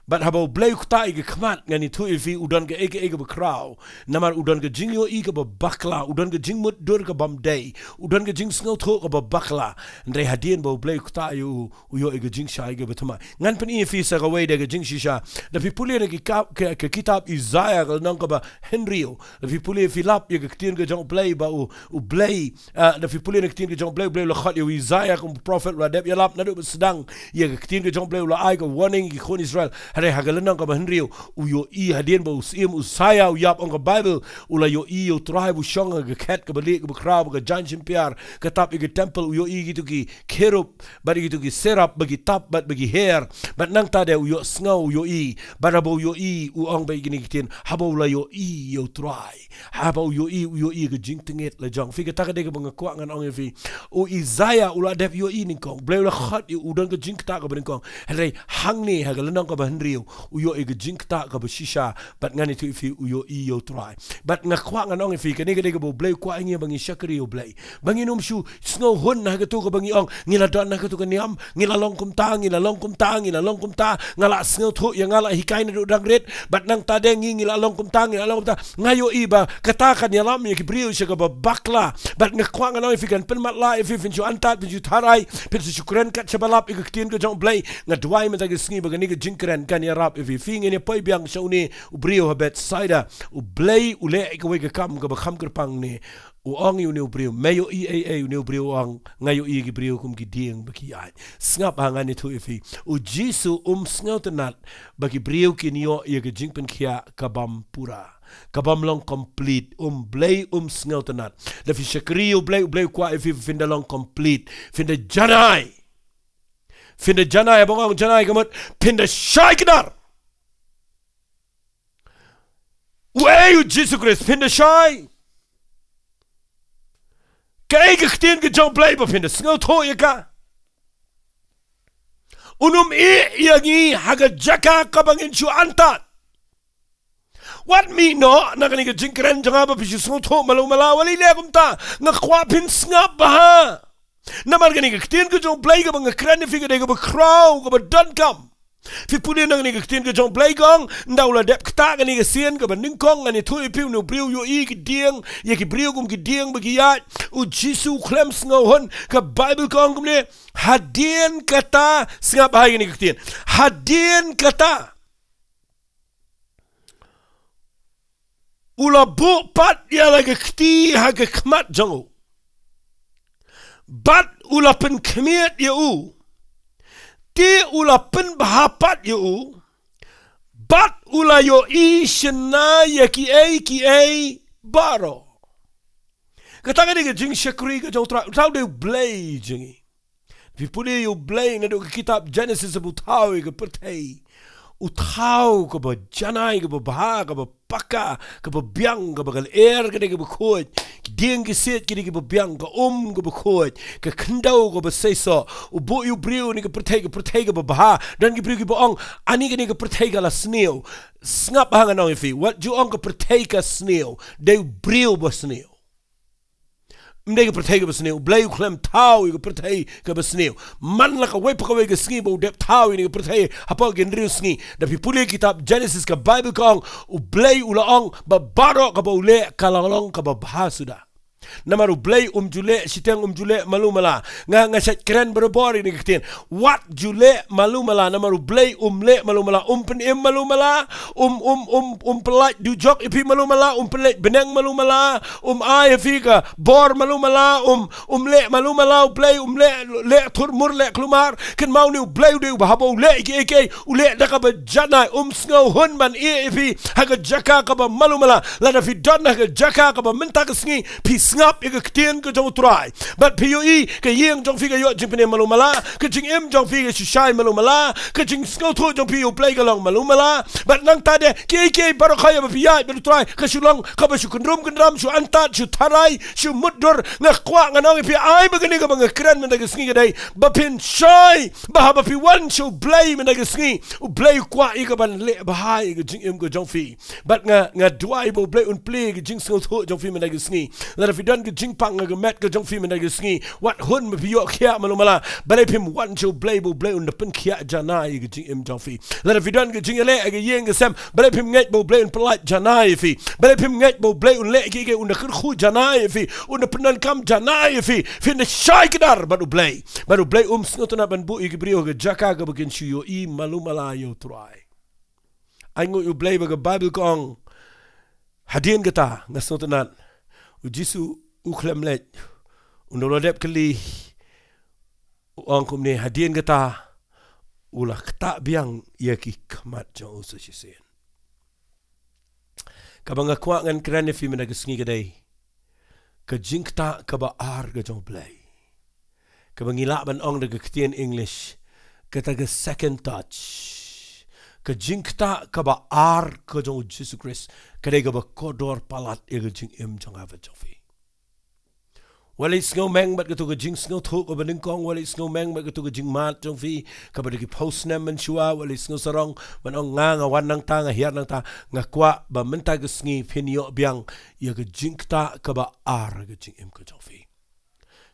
Bad haba U Blei u ktah ïa ki khmat, ngan ïathuh ïa phi, u don kaei kaei kaba khraw. Namar u don ka jingïohi kaba bakla, u don ka jingmutdur kabym dei, u don ka jingsngewthuh kaba bakla. Hynrei hadien ba U Blei u ktah ïa u, u ïoh ïa ka jingshai kaba thymmai. Ngan pyni ïa phi sa kawei de ka jingshisha. Da phi pule na ki kap-, ka, ka kitab Isaiah ka lynnong kaba hynriew. Da phi pule, phi lap ïa ka ktien ka jong U Blei ba u, U Blei, ah, da phi pule na ka ktien ka jong U Blei, U Blei u la khot ïa u Isaiah kum u prophet, u la dep ïalap naduh ba sdang ïa ka ktien ka jong U Blei, u la ai ka warning ïa ki khun Israel. Hynrei ha ka lynnong kaba hynriew u ïohi hadien ba u syiem Isaiah u ïap, ong ka Baibl, u la ïohi ïa U Trai ba u shong ha ka khet kaba lieh kaba khraw, ba ka jaiñ shim piar ka tap ïa ka temple, u ïohi kito ki cherub bad ïa kito ki seraph ba ki tap bad ba ki her. Bad nangta de u ïohsngew, u ïohi. Bad haba u ïohi, u ong bad ïa kine ki ktien, haba u la ïohi ïa U Trai, haba u ïohi, u ïohi ka jingtngit la jong. Phi, kata ka dei kaba nga kwah ngan ong ïa phi. U Isaiah u la dep ïohi nyngkong, U Blei u la khot ïa u, u don ka jingktah kaba nyngkong. Hynrei hangne ha ka lynnong kaba hynriew ïoh, u ïoh ïa ka jingktah kaba shisha, bad ngan ïathuh ïa phi u ïohi ïa u Trai. Bad nga kwah ngan ong ïa phi, kane ka dei kaba u Blei u kwah ïa ngi ba ngin shakri ïa u Blei. Ba ngin ym shu sngew hun ha kato kaba ngi ong, ngi la don ha kato ka niam, ngi la long kumta, ngi la long kumta, ngi la long kumta, nga la sngewthuh ïa nga la hikai naduh dang rit, bad nangta de ngi, ngi la long kumta, ngi la long kumta. Nga ïohi ba kata kan ïalam ïa ki briew sha kaba bakla. Bad nga kwah ngan ong ïa phi, kan pynmatlah ïa phi, phin shu antad, phin shu tharai, phin shu kren kat shaba lap ïa ka ktien ka jong u Blei. Nga duwai mynta ka sngi ba kane ka jingkren kan ïarap ïa phi. Phi, ngin ïa poi biang sha une u briew ha Bethsaida. U Blei u leh ïa kawei ka kam kaba kham kyrpang ne. U ong ïa une u briew, me ïohi ei ei? Une u briew u ong, nga ïohi ïa ki briew kum ki dieng ba ki ïaid. Sngap ha, ngan ïathuh ïa phi. U Jisu um sngewtynnat ba ki briew kin ïoh ïa ka jingpynkhiah ka bym pura, ka bym long complete. Um, Blei um sngewtynnat. Da phi shakri ïa u Blei, u Blei u kwah ïa phi, phin da long complete, phin da janai. Phin da janai, haba nga ong janai ka mut phin da shai kdar. Uei u Jisu Khrist, phin da shai. Kaei ka ktien ka jong u Blei ba phin da sngewthuh ïa ka. Un ym ïeh ïa ngi ha ka jaka kaba ngin shu antad. Wat mih noh na kane ka jingkren jong nga ba phi shu sngewthuh malu mala, wat leh kumta. Nga kwah phin sngap bha. Namar kane ka ktien ka jong u Blei kaba nga kren ïa phi ka dei kaba khraw, kaba donkam. Phi pule na kane ka ktien ka jong u Blei ka ong, ynda u la dep ktah kane ka sien kaba nyngkong, ngan ïathuh ïa phi, une u briew u ïohi ki dieng, ïa ki briew kum ki dieng ba ki ïaid. U Jisu u khlem sngewhun, ka Baibl ka ong kumne, hadien kata, sngap bha ïa kane ka ktien. Hadien kata u la buh pat ïa la ka kti ha ka khmat jong u, bad u la pynkhmied ïa u. Te u la pynbha pat ïa u, bad u la ïohi shynna ïa kiei kiei baroh. Kata ka dei ka jingshakri ka jong u Trai, u Trai u dei u Blei jong ngi. Phi pule ïa u Blei naduh ka kitab Genesis ba u thaw ïa ka pyrthei. U thaw kaba janai, kaba bha, kaba paka, kaba biang, kaba ka lyer ka dei kaba khuid. Ki dieng ki siej ki dei kiba biang, ka um kaba khuid, ka khyndew kaba seisoh. U buh ïa u briew na ka pyrthei, ka pyrthei kaba bha. Don ki briew kiba ong, ani kane ka pyrthei ka la sniew. Sngap bha, ngan ong ïa phi, wat ju ong ka pyrthei ka sniew. Dei u briew ba sniew. Ym dei ka pyrthei kaba sniew. U Blei u khlem thaw ïa ka pyrthei kaba sniew. Man la kawei pa kawei ka sngi ba u dep thaw ïa ka pyrthei hapoh ki hynriew sngi. Da phi pule kitab Genesis, ka Baibl ka ong, u Blei u la ong ba baroh kaba u leh ka la long kaba bha suda. Namar u Blei um ju leh shiteng, um ju leh malu mala. Nga, nga shait kren barabor ïa kane ka ktien. Wat ju leh malu mala, namar u Blei um leh malu mala, um pynim malu mala, um, um, um, um pyllait dujok ïa phi malu mala, um pyllait bneng malu mala, um ai ïa phi ka bor malu mala, um, um leh malu mala u Blei, um leh, leh thurmur, leh khlumar. Kynmaw, une u Blei u dei uba haba u leh ïa kiei kiei, u leh da kaba janai, um sngewhun ban ïeh ïa phi ha ka jaka kaba malu mala. Lada phi don ha ka jaka kaba mynta ka sngi phi sngap ïa ka ktien ka jong u Trai, bad phi ïohi ka ïing jong phi ka ïoh jingpynim malu mala, ka jingim jong phi ka shu shai malu mala, ka jingsngewthuh jong phi ïa u Blei ka long malu mala. Bad nangta de kiei kiei baroh kawei ba phi ïaid bad u Trai ka shu long kaba shu kynrum kyndram, shu antad, shu tharai, shu mutdur. Nga kwah ngan ong ïa phi, ai ba kane kaba nga kren mynta ka sngi ka dei ba phin shai, ba haba phi wan sha u Blei mynta ka sngi, u Blei u kwah ïa ka ban leh bha ïa ka jingim ka jong phi. Bad nga, nga duwai ba u Blei un plie ïa ka jingsngewthuh jong phi mynta ka sngi. Lada phi don ka jingpang ha ka met ka jong phi mynta ka sngi, wat hun ba phi ïoh khiah malu mala. Balei phim wan sha u Blei, ba u Blei un da pynkhiah janai ïa ka jingim jong phi. Lada phi don ka jingïaleh ha ka ïing ka sem, balei phim ngeit ba u Blei un pyllait janai ïa phi. Balei phim ngeit ba u Blei un leh kiei kiei, un da kyrkhu janai ïa phi, un da pyndonkam janai ïa phi. Phin da shai kdar bad u Blei. Bad u Blei um sngewtynnat ban buh ïa ki briew ha ka jaka kaba kin shu ïohi malu mala ïa u Trai. Ai nguh ïa u Blei ba ka Baibl ka ong, hadien kata, nga sngewtynnat, u Jisu u khlem leit. Ynda u la dep kylli, u ong kumne, hadien kata u la ktah biang ïa ki khmat jong u sa shisien. Kaba nga kwah ngan kren ïa phi mynta ka sngi ka dei ka jingktah kaba ar ka jong u Blei, kaba ngi lah ban ong da ka ktien English, kata ka second touch. Ka jingktah kaba ar ka jong u Jisu Khrist ka dei kaba kordor palat ïa ka jingim jong nga bad jong phi. Wat leit sngewmeng bad kato ka jingsngewthuh kaba nyngkong, wat leit sngewmeng bad kato ka jingmad jong phi kaba da ki phew snem mynshuwa, wat leit sngewsarong ban ong nga, nga wan nangta, nga hiar nangta. Nga kwah ba mynta ka sngi phin ïoh biang ïa ka jingktah kaba ar ha ka jingim ka jong phi.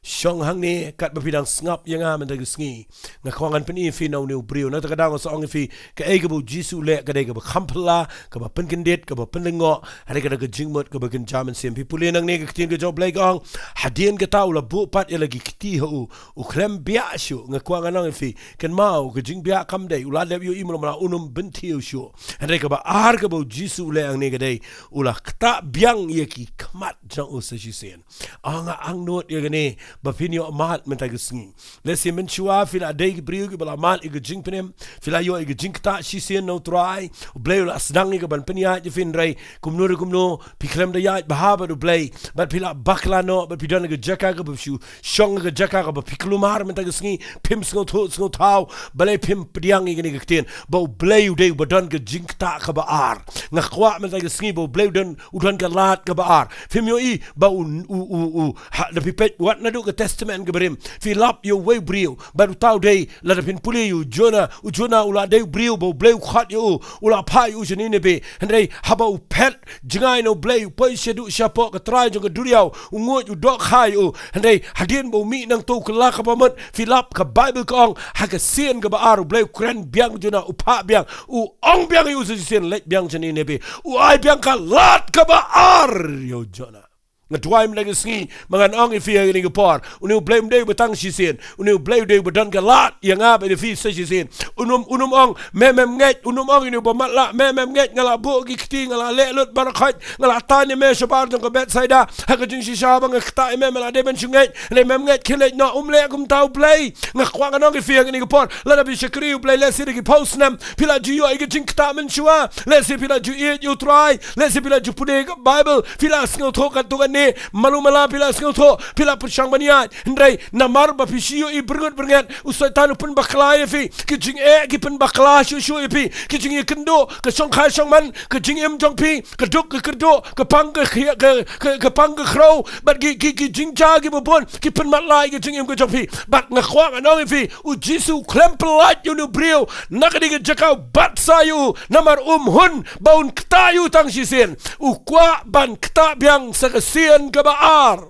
Shong hangne katba phi dang sngap ïa nga mynta ka sngi. Nga kwah ngan pyni ïa phi na une u briew. Nangta ka daw nga sa ong ïa phi, kaei kaba u Jisu u leh ka dei kaba kham phylla, kaba pynkyndit, kaba pynlyngngoh. Hynrei ka dei ka jingmut kaba kynja mynsiem. Phi pule nangne ka ktien ka jong U Blei ka ong, hadien kata u la buh pat ïa la ki kti ha u, u khlem biah shuh. Nga kwah ngan ong ïa phi, kynmaw, ka jingbiah kam dei, u la dep ïohi mala mala, un ym bynthiew shuh. Hynrei kaba ar kaba u Jisu u leh hangne ka dei, u la ktah biang ïa ki khmat jong u sa shisien. Ong, nga angnud ïa kane ba phin ïoh mad mynta ka sngi. Lehse mynshuwa phi la dei ki briew kiba la mad ïa ka jingpynim, phi la ïoh ïa ka jingktah shisien na U Trai. U Blei u la sdang ïa ka ban pynïaid ïa phi, hynrei kumno re kumno phi khlem da ïaid bha bad U Blei, bad phi la bakla noh, bad phi don ha ka jaka kaba phi shu shong, ha ka jaka kaba phi kulmar mynta ka sngi. Phim sngewthuh sngewthaw, balei phim pdiang ïa kane ka ktien ba U Blei u dei uba don ka jingktah kaba ar. Nga kwah mynta ka sngi ba U Blei u don, u don ka lad kaba ar. Phim ïohi ba u, u, u, u, ha, da phi peit wat naduh ka Testament kaba rim, phi lap ïa uwei u briew, bad uta u dei, lada phin pule ïa u Jonah, u Jonah u la dei u briew ba U Blei u khot ïa u, u la phah ïa u sha Nineveh. Hynrei haba u phet jngai na U Blei, u poi shaduh shapoh ka trai jong ka duriaw, u nguid, u doh kha ïa u. Hynrei hadien ba u mih nangta u kylla kaba mut, phi lap, ka Baibl ka ong, ha ka sien kaba ar U Blei u kren biang Jonah, u phah biang, u ong biang ïa u sa shisien, leit biang sha Nineveh. U ai biang ka lad kaba ar ïa u Jonah. Nga duwai mynta ka sngi ba ngan ong ïa phi ha kane ka por, une U Blei um dei uba tang shisien. Une U Blei u dei uba don ka lad ïa nga bad ïa phi sa shisien. Un ym, un ym ong, me mem ngeit. Un ym ong ïa une uba matlah, me mem ngeit, nga la buh ki kti, nga la leh lut baroh khoit, nga la tan ïa me shabar jong ka Bethsaida. Ha ka jingshisha ba nga ktah ïa me, me la dei ban shu ngeit. Hynrei mem ngeit khie leit noh. Um leh kumta U Blei. Nga kwah ngan ong ïa phi ha kane ka por, lada phi shakri U Blei, lehse da ki phew snem phi la ju ïoh ïa ka jingktah mynshuwa. Lehse phi la ju ïeit ïa U Trai, lehse phi la ju pule ka Baibl, phi la sngewthuh katto katne, malu mala phi la sngewthuh, phi la pyrshang ban ïaid. Hynrei namar ba phi shu ïohi byrngut byrnget, u Soitan u pynbakla ïa phi. Ki jingeh ki pynbakla shuh shuh ïa phi. Ki jingïakynduh, ka shongkha shongman, ka jingim jong phi, ka duk ka kyrduh, ka pang ka khia-, ka, ka, ka pang ka khrew, bad ki, ki, ki jingjia kiba bun ki pynmatlah ïa ka jingim ka jong phi. Bad nga kwah ngan ong ïa phi, u Jisu u khlem pyllait ïa une u briew na kane ka jaka, u bat sa ïa u, namar um hun ba un ktah ïa u tang shisien. U kwah ban ktah biang sa ka sien kaba ar.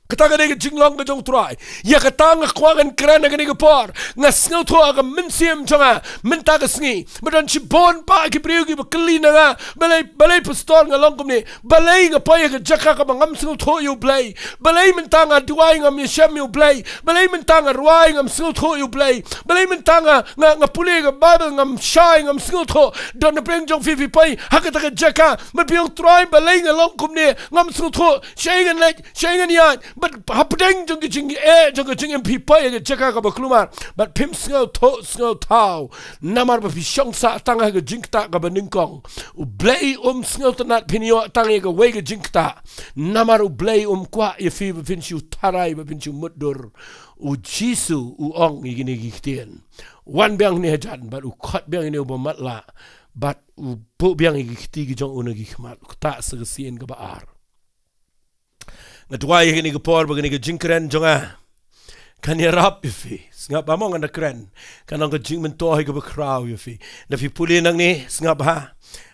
Kata ka dei ka jinglong ka jong U Trai. Ïa kata nga kwah ngan kren ha kane ka por. Nga sngewthuh ha ka mynsiem jong nga mynta ka sngi ba don shibun pat ki briew kiba kylli na nga, balei, balei pastor nga long kumne? Balei nga poi ha ka jaka kaba ngam sngewthuh ïa U Blei? Balei mynta nga duwai ngam ïashem ïa U Blei? Balei mynta nga rwai ngam sngewthuh ïa U Blei? Balei mynta nga, nga, nga pule ka Baibl ngam shai, ngam sngewthuh? Don na pdeng jong phi, phi poi ha kata ka jaka, bad phi ong, Trai, balei nga long kumne? Ngam sngewthuh. Shaei ngan leit, shaei ngan ïaid? Bad hapdeng jong ka jingeh jong ka jingim phi poi ha ka jaka kaba kulmar. Bad phim sngewthuh sngewthaw, namar ba phi shong sah tang ha ka jingktah kaba nyngkong. U Blei um sngewtynnat phin ïoh tang ïa kawei ka jingktah. Namar U Blei um kwah ïa phi ba phin shu tharai, ba phin shu mutdur. U Jisu u ong ïa kine ki ktien, wan biang hangne hajan, bad u khot biang ïa une uba matlah, bad u buh biang ïa ki kti ki jong u na ki khmat, u ktah sa ka sien kaba ar. Nga duwai ha kane ka por ba kane ka jingkren jong nga kan ïarap ïa phi. Sngap bha mo, ngan da kren, kan long ka jingmyntoi kaba khraw ïa phi. Da phi pule nangne, sngap bha.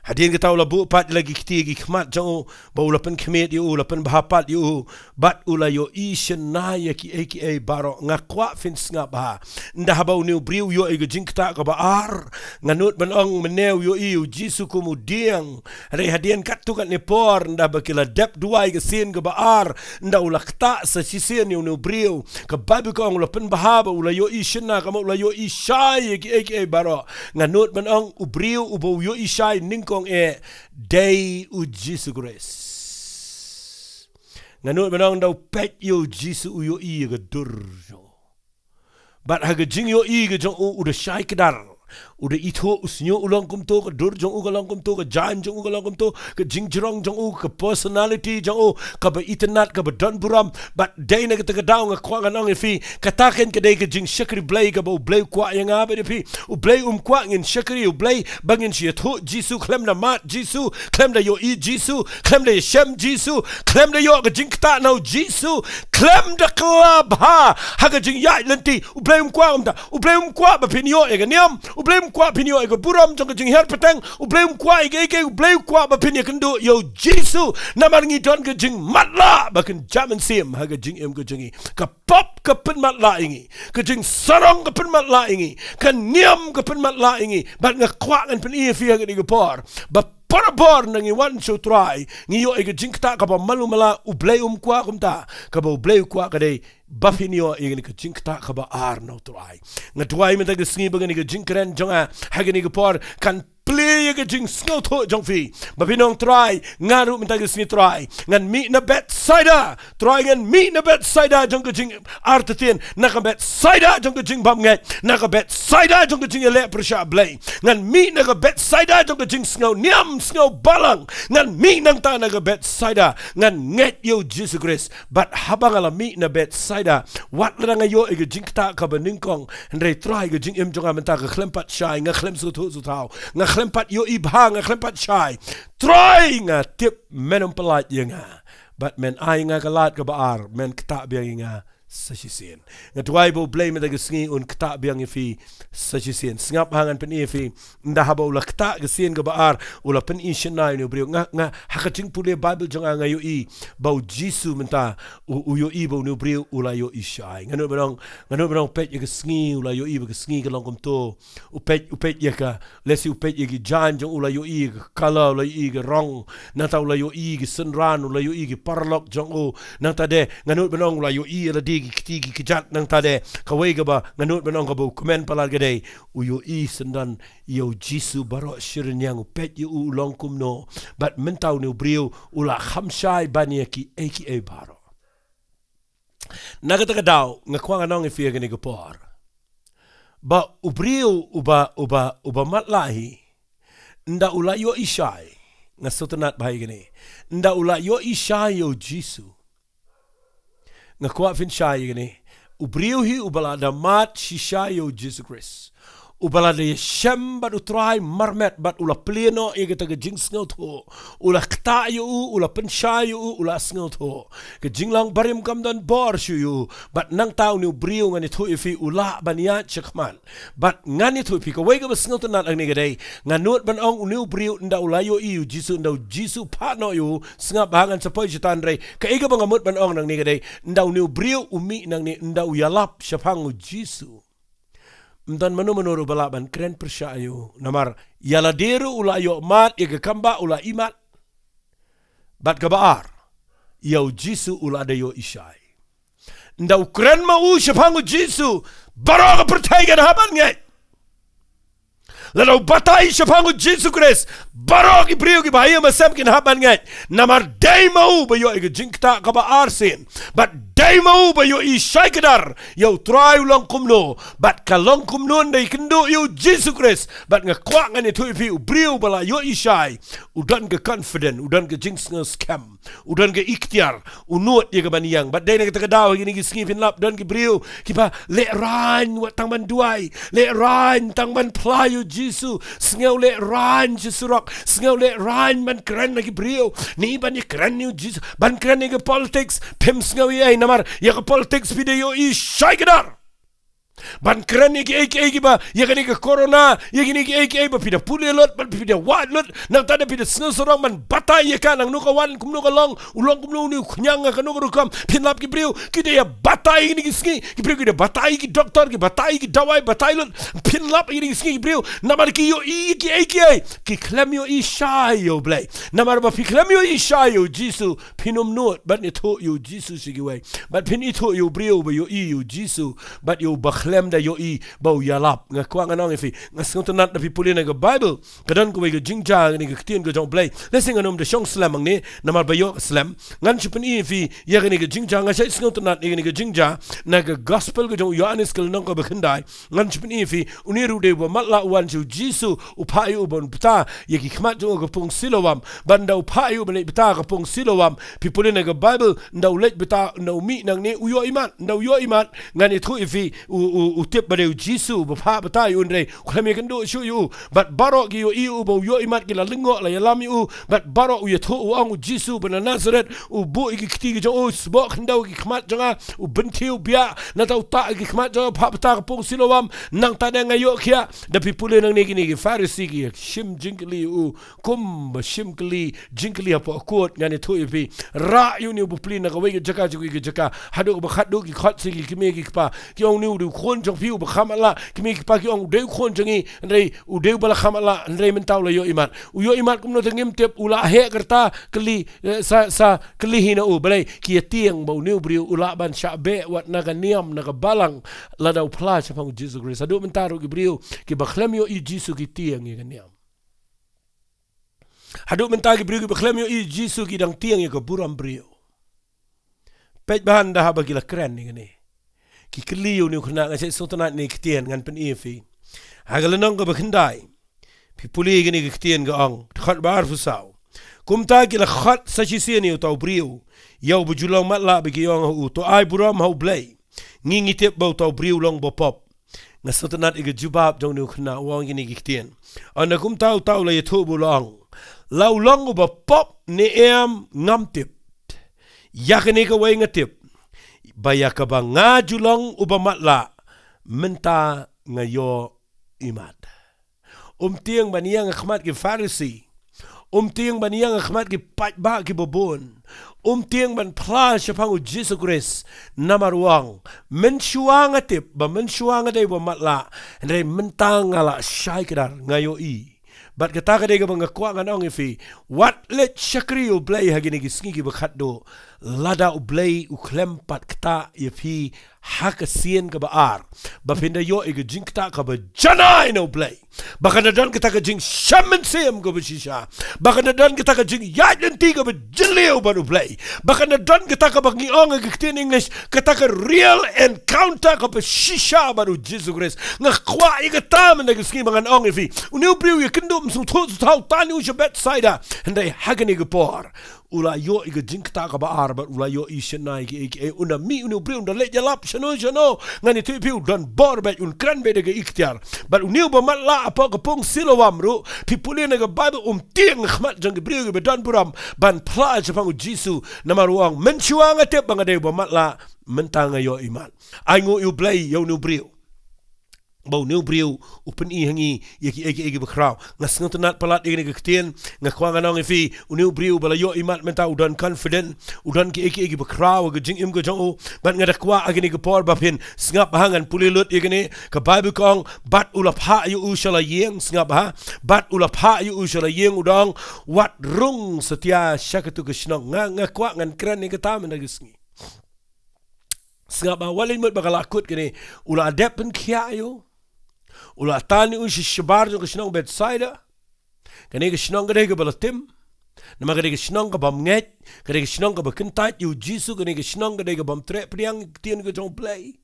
Hadien kata u la buh pat ïa la ki kti ki khmat jong u, ba u la pynkhmih ïa u, u la pynbha pat ïa u, bad u la ïohi shynna ïa kiei kiei baroh. Nga kwah phin sngap bha. Ynda haba une u briew u ïoh ïa ka jingktah kaba ar, nga nud ban ong mynne u ïohi ïa u Jisu kum u dieng. Hynrei hadien katto katne por, ynda ba ki la dep duwai ka sien kaba ar, ynda u la ktah sa shisien ïa une u briew, ka Baibl ka ong u la pynbha bad u la ïohi shynna, ka mut u la ïohi shai ïa kiei kiei baroh. Nga nud ban ong u briew uba u ïohi shai nyngkong eh dei u Jisu Khrist. Nga nud ban ong ynda u peit ïa u Jisu u ïohi ïa ka dur jong u. Bad ha ka jingïohi ka jong u, u da shai kdar. U da ithuh, u sngew u long kumto, ka dur jong u ka long kumto, ka jaiñ jong u ka long kumto, ka jingjrong jong u, ka personality jong u kaba itynnad, kaba don burom. Bad dei na kata ka daw nga kwah ngan ong ïa phi, kata keiñ ka dei ka jingshakri Blei kaba U Blei u kwah ïa nga bad ïa phi. U Blei um kwah ngin shakri U Blei ba ngin shu ïathuh Jisu, khlem da mad Jisu, khlem da ïohi Jisu, khlem da ïashem Jisu, khlem da ïoh ka jingktah na U Jisu, khlem da kylla bha ha ka jingïaid lynti. U Blei um kwah kumta. U Blei um kwah ba phin ïoh ïa ka niam. U Blei um kwah phin ïoh ïa ka burom jong ka jinghiar pateng. U Blei um kwah ïa ka, ïa ka, U Blei um kwah ba phin ïakynduh ïa U Jisu. Namar ngi don ka jingmatlah ba kan jam mynsiem ha ka jingim ka jong ngi. Ka pop ka pynmatlah ïa ngi. Ka jingsarong ka pynmatlah ïa ngi. Ka niam ka pynmatlah ïa ngi. Bad nga kwah ngan pyni ïa phi ha kane ka por ba por bor na ngi wan sha U Trai, ngi ïoh ïa ka jingktah kaba malu mala. U Blei um kwah kumta. Kaba U Blei u kwah ka dei ba phin ïoh ïa kane ka jingktah kaba ar na U Trai. Nga duwai mynta ka sngi ba kane ka jingkren jong nga ha kane ka por kan plie ïa ka jingsngewthuh jong phi. Ba phin ong, Trai, nga ruh mynta ka sngi, Trai, ngan mih na Bethsaida. Trai, ngan mih na Bethsaida jong ka jingartatien, na ka Bethsaida jong ka jingbymngeit, na ka Bethsaida jong ka jingïaleh pyrshah Blei. Ngan mih na ka Bethsaida jong ka jingsngew niam, sngew balang. Ngan mih nangta na ka Bethsaida. Ngan ngeit ïa U Jisu Khrist. Bad haba nga la mih na Bethsaida, wat la nga ïoh ïa ka jingktah kaba nyngkong, hynrei Trai, ka jingim jong nga mynta ka khlem pat shai, nga khlem sngewthuh sngewthaw, nga khlem pat ïohi bha, nga khlem pat shai. Trai, nga tip men ym pyllait ïa nga. Bad men ai nga ka lad kaba ar, men ktah biang ïa nga sa shisien. Nga duwai ba U Blei mynta ka sngi un ktah biang ïa phi sa shisien. Sngap ha ngan pyni ïa phi. Ynda haba u la ktah ka sien kaba ar, u la pyni shynna ïa une u briew. Nga, nga, ha ka jingpule Baibl jong nga, nga ïohi ba U Jisu mynta u, u ïohi ba une u briew u la ïohi shai. Nga nud ban ong, nga nud ban ong, peit ïa ka sngi, u la ïohi ba ka sngi ka long kumto. U peit, u peit ïa ka, lehse u peit ïa ki jaiñ jong u, u la ïohi ïa ka colour, u la ïohi ïa ka rong. Nangta u la ïohi ïa ki synran, u la ïohi ïa ki paralok jong u. Nangta de, nga nud ban ong, u la ïohi ïa lade ki kti ki kjat. Nangta de, kawei kaba nga nud ban ong kaba u kmen palat ka dei, u ïohi syndon ïa U Jisu baroh shi rynïeng, u peit ïa u, u long kumno. Bad mynta une u briew u la kham shai ban ïa kiei kiei baroh. Na kata ka daw, nga kwah ngan ong ïa phi ha kane ka por ba u briew uba, uba, uba matlah hi, ynda u la ïohi shai, nga sngewtynnat bha ïa kane, ynda u la ïohi shai ïa U Jisu. Nga kwah phin shai ïa kane. U briew hi uba la da mad shisha ïa U Jisu Khrist, uba la da ïashem bad U Trai marmet, bad u la plie noh ïa kata ka jingsngewthuh. U la ktah ïa u, u la pynshai ïa u, u la sngewthuh. Ka jinglong barim kam don bor shuh ïa u. Bad nangta une u briew, ngan ïathuh ïa phi, u lah ban ïaid shakhmat. Bad ngan ïathuh ïa phi, kawei kaba sngewtynnat hangne ka dei, nga nud ban ong, une u briew ynda u la ïohi ïa U Jisu, ynda U Jisu phah noh ïa u, sngap bha, ngan sa poi sha tan, hynrei kaei kaba nga mut ban ong nangne ka dei, ynda une u briew u mih nangne, ynda u ïalap shaphang U Jisu, ym don mano mano ruh ba lah ban kren pyrshah ïa u. Namar ïa lade ruh u la ïoh mad, ïa ka kambah u la i mad. Bad kaba ar, ïa U Jisu u la da ïohi shai. Ynda u kren ma u shaphang U Jisu, baroh ka pyrthei kan hap ban ngeit. Lada u batai shaphang U Jisu Khrist, baroh ki briew kiba ha ïing ha sem kin hap ban ngeit. Namar dei ma u ba ïoh ïa ka jingktah kaba arsien. Bad dei ma u ba ïohi shai kdar ïa U Trai u long kumno. Bad ka long kumno ynda i kynduh ïa U Jisu Khrist. Bad nga kwah ngan ïathuh ïa phi, u briew ba la ïohi shai, u don ka confident, u don ka jingsngew skhem, u don ka iktiar, u nud ïa ka ban ïeng. Bad dei na kata ka daw, ha kine ki sngi phin lap, don ki briew kiba lehraiñ wat tang ban duwai, lehraiñ tang ban phla ïa U Jisu, sngew lehraiñ sha surok, sngew lehraiñ ban kren na ki briew, ne ban ïakren ïa U Jisu, ban kren ïa ka politics. Phim sngew ei ei, namar ïa ka politics phi da ïohi shai kdar. Ban kren ïa kiei kiei kiba, ïa kane ka corona, ïa kine kiei kiei ba phi da pule lut, ba phi da wad lut, nangta da phi da sngew sarong ban batai ïa ka, nangno ka wan, kumno ka long, u long kumno une u khñiang, ha kano ka rukom. Phin lap ki briew ki da ïa batai ïa kine ki sngi, ki briew ki da batai ïa ki doktor, ki batai ïa ki dawai, batai lut. Phin lap ïa kine ki sngi, ki briew, namar ki ïohi ïa kiei kiei, ki khlem ïohi shai ïa U Blei. Namar ba phi khlem ïohi shai ïa U Jisu, phin ym nud ban ithuh ïa U Jisu sha kiwei. Bad phin ithuh ïa u briew ba ïohi ïa U Jisu, bad ïa uba khlem da ïohi ba u ïalap. Nga kwah ngan ong ïa phi, nga sngewtynnat, da phi pule na ka Baibl, ka don kawei ka jingjia ha kane ka ktien ka jong U Blei. Lehse ngan ym da shong slem hangne, namar ba ïoh ka slem. Ngan shu pyni ïa phi ïa kane ka jingjia, nga shait sngewtynnat ïa kane ka jingjia. ja, na ka gospel ka jong u Ïoannis ka lynnong kaba khyndai, ngan sa pyni ïa phi, une ruh u dei uba matlah, u wan sha u Jisu, u phah ïa u ban bta ïa ki khmat jong u ha ka pung Siloam, bad ynda u phah ïa u ban leit bta ha ka pung Siloam, phi pule na ka Baibl, ynda u leit bta, ynda u mih nangne u ïoh imat, ynda u ïoh imat, ngan ïathuh ïa phi, u, u, u tip ba dei u Jisu uba phah bta ïa u, hynrei u khlem ïakynduh shuh ïa u, bad baroh ki ïohi ïa u ba u ïoh imat ki la lyngngoh la ïalam ïa u, bad baroh u ïathuh u ong, u Jisu uba na Nasareth, u buh ïa ki kti ki jong u, sboh khyndew ïa ki khmat jong nga, u bynthiew biah, nangta u tah ïa ki khmat jong nga, phah bta ha ka pung Siloam, nangta de nga ïoh khiah. Da phi pule nangne kine ki Pharisi ki ïa shim jingkylli ïa u, kumba shim kylli, jingkylli hapoh kot, ngan ïathuh ïa phi. Rah ïa une u bapli na kawei ka jaka sha kawei ka jaka, haduh kaba khatduh ki khot sha ki kmie ki kpa, ki ong, une u dei u khun jong phi uba kha matlah, kmie ki kpa ki ong, u dei u khun jong ngi, hynrei u dei uba la kha matlah, hynrei mynta u la ïoh imat. U ïoh imat kumno te ngim tip, u la heh ka rta, kylli, eh, sa, sa kylli hi na u. Balei? Ki ïa tieng ba une u briew u lah ban shah beh wat na ka niam, na ka balang, lada u phla shaphang u Jisu Khrist. Haduh mynta ruh ki briew kiba khlem ïohi ïa u Jisu ki tieng ïa ka niam. Haduh mynta ki briew kiba khlem ïohi ïa u Jisu ki dang tieng ïa ka burom briew. Peit bha ynda haba ki la kren ïa kane, ki kylli ïa une u khynnah, nga sa sngewtynnat ïa kane ka ktien, ngan pyni ïa phi. Ha ka lynnong kaba khyndai, phi pule ïa kane ka ktien ka ong, dkhot ba arphew saw. Kumta ki la khot sa shisien ïa uta u briew, ïa uba ju long matlah, bad ki ong ha u, to ai burom ha U Blei. Ngi ngi tip ba uta u briew u long uba pop. Nga sngewtynnat ïa ka jubab jong une u khynnah, u ong ïa kine ki ktien. Ynda kumta uta u la ïathuh bad u la ong, la u long uba pop ne em ngam tip. Ïa kane kawei nga tip, ba ïa kaba nga ju long uba matlah, mynta nga ïoh imat. Um tieng ban ïeng ha khmat ki Pharisi. Um tieng ban ïeng ha khmat ki paidbah kiba bun. Um tieng ban phla shaphang u Jisu Khrist. Namar u ong, mynshuwa nga tip ba mynshuwa nga dei uba matlah, hynrei mynta nga la shai kdar, nga ïohi. Bad kata ka dei kaba nga kwah ngan ong ïa phi. Wat leit shakri ïa U Blei ha kine ki sngi kiba khatduh, lada U Blei u khlem pat ktah ïa phi ha ka sien kaba ar, ba phin da ïoh ïa ka jingktah kaba janai na U Blei. Ba kan da don kata ka jingshem mynsiem kaba shisha. Ba kan da don kata ka jingïaid lynti kaba jylliew bad U Blei. Ba kan da don kata kaba ngi ong ha ka ktien English, kata ka real encounter kaba shisha bad u Jisu Khrist. Nga kwah ïa kata mynta ka sngi ba ngan ong ïa phi. Une u briew ïakynduh, ym sngewthuh shuh uta u tan ïa u sha Bethsaida. Hynrei ha kane ka por, u la ïoh ïa ka jingktah kaba ar, bad u la ïohi shynna ïa kiei kiei. Un da mih une u briew, un da leit ïalap shano shano. Ngan ïathuh ïa phi, u don bor beit, un kren beit da ka iktiar. Bad une uba matlah hapoh ka pung Siloam ruh, phi pule na ka Baibl, um tieng ha khmat jong ki briew kiba don burom ban phla shaphang u Jisu. Namar u ong, mynshuwa nga tip ba nga dei uba matlah, mynta nga ïoh imat. Ai nguh ïa U Blei ïa une u briew, ba une u briew u pyni ha ngi ïa kiei kiei kiba khraw. Nga sngewtynnat palat ïa kane ka ktien. Nga kwah ngan ong ïa phi, une u briew uba la ïoh imat mynta u don confident, u don kiei kiei kiba khraw ha ka jingim ka jong u. Bad nga da kwah ha kane ka por ba phin sngap bha, ngan pule lut ïa kane. Ka Baibl ka ong, bad u la phah ïa u sha la ïing, sngap bha. Bad u la phah ïa u sha la ïing, u da ong, wat rung satia sha katu ka shnong. Nga, nga kwah ngan kren ïa kata mynta ka sngi. Sngap bha, wat leit mut ba ka la kut kane. U la dep pynkhiah ïa u. U la tan ïa u sha shabar jong ka shnong Bethsaida. Kane ka shnong ka dei kaba la tim. Namar ka dei ka shnong ka bym ngeit. Ka dei ka shnong kaba kyntait ïa u Jisu. Kane ka shnong ka dei ka bym treh pdiang ïa ka ktien ka jong U Blei.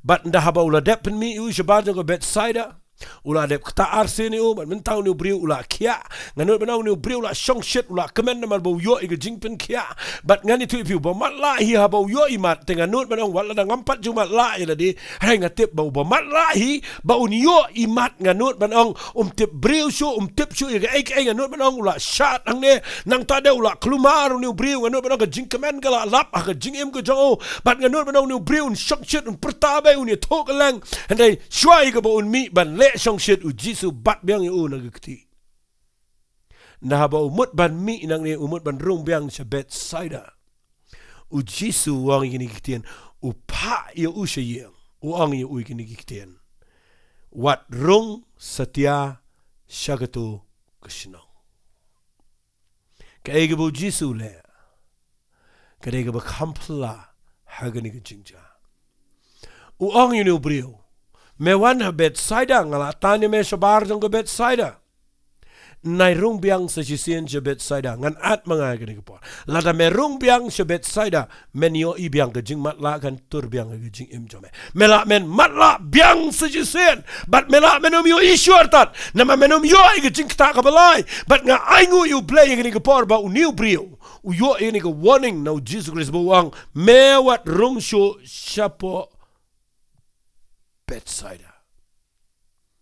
Bad ynda haba u la dep pynmih ïa u shabar jong ka Bethsaida, u la dep ktah arsien ïa u, bad mynta une u briew u la khiah. Nga nud ban ong une u briew u la shongshit, u la kmen namar ba u ïoh ïa ka jingpynkhiah. Bad ngan ïathuh ïa phi, uba matlah hi haba u ïoh imat, te nga nud ban ong, wat lada ngam pat ju matlah ïa lade, hynrei nga tip ba uba matlah hi ba un ïoh imat, nga nud ban ong, um tip briew shuh, um tip shuh ïa kaei kaei, nga nud ban ong u la shad hangne. Nangta de u la kulmar une u briew, nga nud ban ong ka jingkmen ka la lap ha ka jingim ka jong u. Bad nga nud ban ong une u briew un shongshit, un pyrta beit, un ïathuh kylleng. Hynrei shuwa ïa kaba un mih ban leh shongshit, u Jisu bat biang ïa u na ka kti. Ynda haba u mut ban mih nangne, u mut ban rung biang sha Bethsaida, u Jisu u ong ïa kine ki ktien, u phah ïa u sha ïing, u ong ïa u ïa kine ki ktien, wat rung satia sha katu ka shnong. Kaei kaba u Jisu u leh, ka dei kaba kham phylla ha kane ka jingjia. U ong ïa une u briew, me wan ha Bethsaida, nga la tan ïa me shabar jong ka Bethsaida. Nai rung biang sa shisien sha Bethsaida, ngan at ma nga ïa kane ka por. Lada me rung biang sha Bethsaida, men ïohi biang ka jingmatlah kan tur biang ka jingim jong me. Me lah men matlah biang sa shisien, bad me lah men ym ïohi shuwa artat, namar men ym ïohi ka jingktah kaba lai. Bad nga ainguh ïa U Blei ïa kane ka por ba une u briew u ïohi ïa kane ka warning na U Jisu Khrist ba u ong, me wat rung shuh shapoh Bethsaida.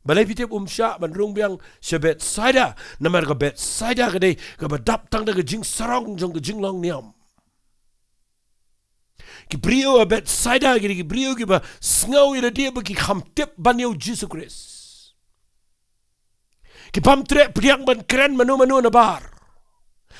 Balei phi tip um shah ban rung biang sha Bethsaida? Namar ka Bethsaida ka dei kaba dap tang da ka jingsarong jong ka jinglong niam. Ki briew ha Bethsaida ki dei ki briew kiba sngew ïa lade ba ki kham tip ban ïa U Jisu Khrist. Ki bym treh pdiang ban kren mano mano nabar.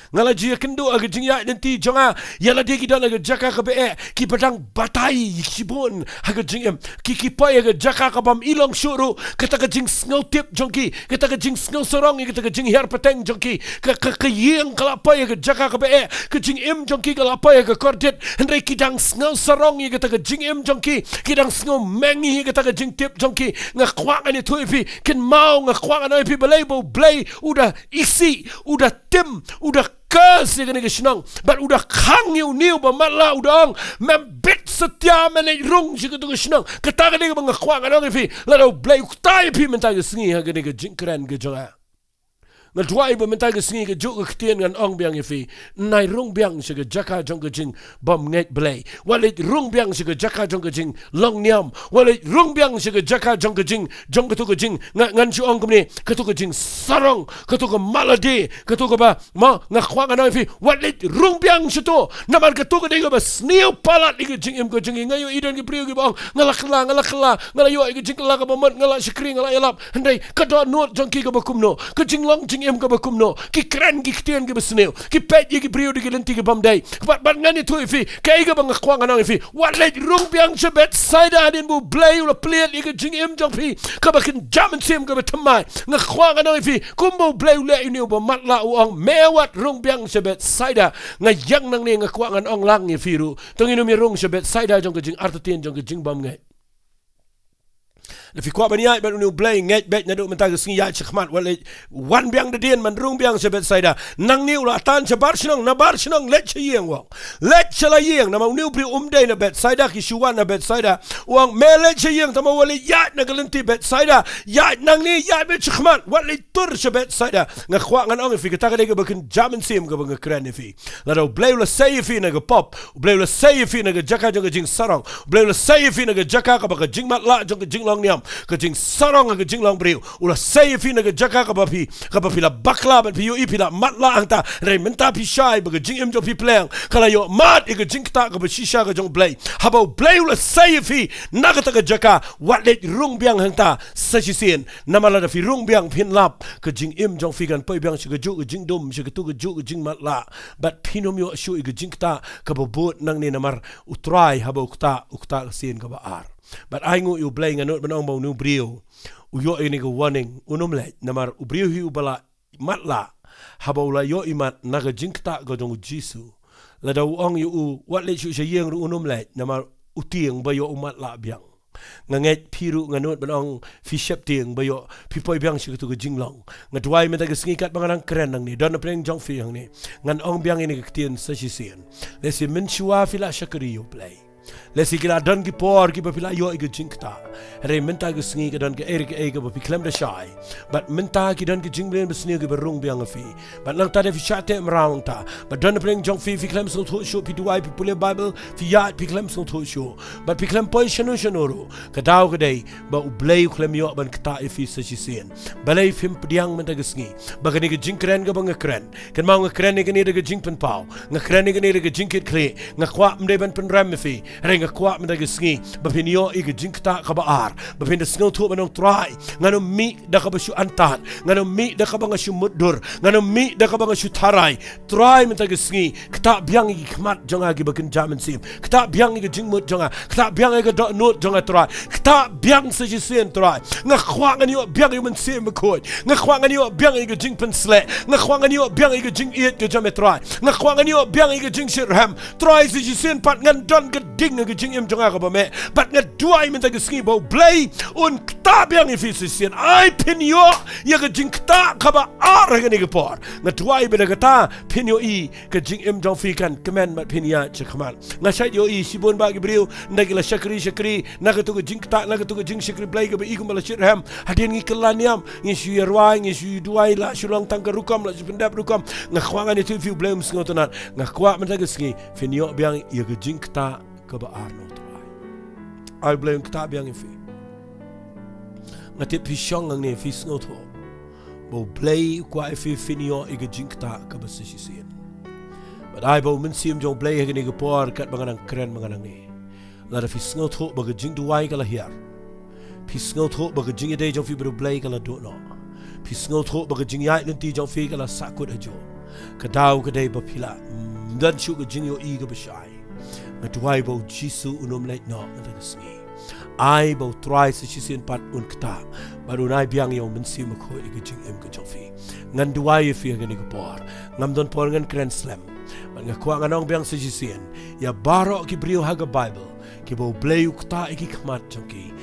Nga la ju ïakynduh ha ka jingïaid lynti jong nga ïa lade ki don ha ka jaka kaba eh, kiba dang batai shibun ha ka jingim. Ki, ki poi ha ka jaka ka bym i long shuh ruh. Kata ka jingsngew tip jong ki, kata ka jingsngew sarong ïa kata ka jinghiar pateng jong ki, ka, ka, ka ïing ka la poi ha ka jaka kaba eh, ka jingim jong ki ka la poi ha ka kordit. Hynrei ki dang sngew sarong ïa kata ka jingim jong ki, ki dang sngew meng ïa kata ka jingtip jong ki. Nga kwah ngan ïathuh ïa phi, kynmaw, nga kwah ngan ong ïa phi, balei ba U Blei u da isih, u da tim, u da curse ïa kane ka shnong, bad u da khang ïa une uba matlah, u da ong, mem bit satia, men leit rung sha katu ka shnong. Kata ka dei kaba nga kwah ngan ong ïa phi. Lada U Blei u ktah ïa phi mynta ka sngi ha kane ka jingkren ka jong nga, nga duwai ba mynta ka sngi kajuh ka ktien ngan ong biang ïa phi. Nai rung biang sha ka jaka jong ka jing bym ngeit Blei. Wat leit rung biang sha ka jaka jong ka jinglong niam. Wat leit rung biang sha ka jaka jong ka jing, jong katu ka jing, nga, ngan shu ong kumne, katu ka jingsarong, katu ka mahlade, katu kaba, mo, nga kwah ngan ong ïa phi, wat leit rung biang shato. Namar katu ka dei kaba sniew palat ïa ka jingim ka jong ngi. Nga ïohi don ki briew kiba ong, nga la kylla, nga la kylla, nga la ïoh ïa ka jingkylla kaba mut, nga la shakri, nga la ïalap. Hynrei ka dohnud jong ki kaba kumno, ka jinglong jingim kaba kumno, ki kren ki ktien kiba sniew, ki peit ïa ki briew da ki lynti ki bym dei. Bad, bad ngan ïathuh ïa phi, kaei kaba nga kwah ngan ong ïa phi, wat leit rung biang sha Bethsaida hadien ba U Blei u la plied ïa ka jingim jong phi kaba kynja mynsiem kaba thymmai. Nga kwah ngan ong ïa phi, kumba U Blei u leh ïa une uba matlah, u ong, me wat rung biang sha Bethsaida. Nga ïeng nangne, nga kwah ngan ong lang ïa phi ruh, to ngin ym ïa rung sha Bethsaida jong ka jingartatien, jong ka jingbymngeit. Lada phi kwah ban ïaid bad une U Blei, ngeit beit naduh mynta ka sngi, ïaid shakhmat, wat leit wan biang da dien, men rung biang sha Bethsaida. Nangne u la tan shabar shnong, nabar shnong, leit sha ïing, u ong. Leit sha la ïing, namar une u briew um dei na Bethsaida, ki shu wan na Bethsaida. U ong, me leit sha ïing, tangba wat leit ïaid na ka lynti Bethsaida. Ïaid nangne, ïaid beit shakhmat, wat leit tur sha Bethsaida. Nga kwah ngan ong ïa phi, kata ka dei kaba kynja mynsiem kaba nga kren ïa phi. Lada U Blei u la sei ïa phi na ka pop, U Blei u la sei ïa phi na ka jaka jong ka jingsarong, U Blei u la sei ïa phi na ka jaka kaba ka jingmatlah jong ka jinglong niam, ka jingsarong ha ka jinglong briew, u la sei ïa phi na ka jaka kaba phi, kaba phi la bakla bad phi ïohi phi la matlah hangta, hynrei mynta phi shai ba ka jingim jong phi pleng, ka la ïoh mad ïa ka jingktah kaba shisha ka jong U Blei. Haba U Blei u la sei ïa phi na kata ka jaka, wat leit rung biang hangta sa shisien. Namar lada phi rung biang, phin lap, ka jingim jong phi kan poi biang sha kajuh ka jingdum, sha katu kajuh ka jingmatlah. Bad phin ym ïoh shuh ïa ka jingktah kaba bud nangne, namar U Trai haba u ktah, u ktah ka sien kaba ar. Bad ainguh ïa U Blei, nga nud ban ong ba une u briew u ïoh ïa kane ka warning, un ym leit, namar u briew hi uba la matlah, haba u la ïoh i mat na ka jingktah ka jong U Jisu, lada u ong ïa u, wat leit shuh sha ïing ruh, un ym leit, namar u tieng ba ïoh u matlah biang. Nga ngeit phi ruh, nga nud ban ong phi sheptieng ba ïoh phi poi biang sha katu ka jinglong. Nga duwai mynta ka sngi katba nga dang kren nangne, don napdeng jong phi hangne, ngan ong biang ïa kane ka ktien sa shisien. Lehse mynshuwa phi la shakri ïa U Blei. Lehse ki la don ki por kiba phi la ïoh ïa ka jingktah. Hynrei mynta ka sngi ka don kaei re kaei kaba phi khlem da shai. Bad mynta ki don ki jingmlien basniew kiba rung biang ha phi. Bad nangta da phi shah teh mraw hangta. Bad don napdeng jong phi, phi khlem sngewthuh shuh, phi duwai, phi pule Baibl, phi ïaid, phi khlem sngewthuh shuh. Bad phi khlem poi shano shano ruh. Ka daw ka dei ba U Blei u khlem ïoh ban ktah ïa phi sa shisien. Balei phim pdiang mynta ka sngi? Ba kane ka jingkren kaba nga kren, kynmaw, nga kren ïa kane da ka jingpynpaw, nga kren ïa kane da ka jingkitkhlieh. Nga kwah ym dei ban pynrem ïa phi, hynrei nga kwah mynta ka sngi ba phin ïoh ïa ka jingktah kaba ar, ba phin da sngewthuh ban ong, Trai, ngan ym mih da kaba shu antad, ngan ym mih da kaba nga shu mutdur, ngan ym mih da kaba nga shu tharai. Trai, mynta ka sngi ktah biang ïa ki khmat jong nga kiba kynja mynsiem, ktah biang ïa ka jingmut jong nga, ktah biang ïa ka dohnud jong nga, Trai. Ktah biang sa shisien, Trai. Nga kwah ngan ïoh biang ïa U Mynsiem Bakhuid. Nga kwah ngan ïoh biang ïa ka jingpynsleh. Nga kwah ngan ïoh biang ïa ka jingïeit ka jong me, Trai. Nga kwah ngan ïoh biang ïa ka jingshitrhem. Trai, sa shisien pat ngan don ka ding ha ka jingim jong nga kaba meh. Bad nga duwai mynta ka sngi ba U Blei un ktah biang ïa phi sa shisien. Ai phin ïoh ïa ka jingktah kaba ar ha kane ka por. Nga duwai ba da kata phin ïohi ka jingim jong phi kan kmen bad phin ïaid shakhmat. Nga shait ïohi shibun bah ki briew, ynda ki la shakri shakri, na katu ka jingktah, na katu ka jingshakri Blei kaba i kumba la shitrhem. Hadien ngi kylla niam, ngi shu ïa rwai, ngi shu ïa duwai, la shu long tang ka rukom, la shu pyndep rukom. Nga kwah ngan ïathuh ïa phi, U Blei um sngewtynnat. Nga kwah mynta ka sngi phin ïoh biang ïa ka jingktah kaba ar na U Trai. Ai U Blei un ktah biang ïa phi. Nga tip phi shong hangne phi sngewthuh ba U Blei u kwah ïa phi phin ïoh ïa ka jingktah kaba sa shisien. Bad ai ba U Mynsiem jong U Blei ha kane ka por katba nga dang kren ma nga nangne. Lada phi sngewthuh ba ka jingduwai ka la hiar, phi sngewthuh ba ka jingïadei jong phi bad U Blei ka la duh noh, phi sngewthuh ba ka jingïaid lynti jong phi ka la sahkut hajuh, ka daw ka dei ba phi la, mm, don shuh ka jingïohi kaba shai. Nga duwai ba U Jisu un ym leit noh mynta ka sngi. Ai ba U Trai sa shisien pat un ktah bad un ai biang ïa U Mynsiem Bakhuid ïa ka jingim ka jong phi. Ngan duwai ïa phi ha kane ka por. Ngam don por ngan kren slem. Bad nga kwah ngan ong biang sa shisien ïa baroh ki briew ha ka Baibl kiba U Blei u ktah ïa ki khmat jong ki.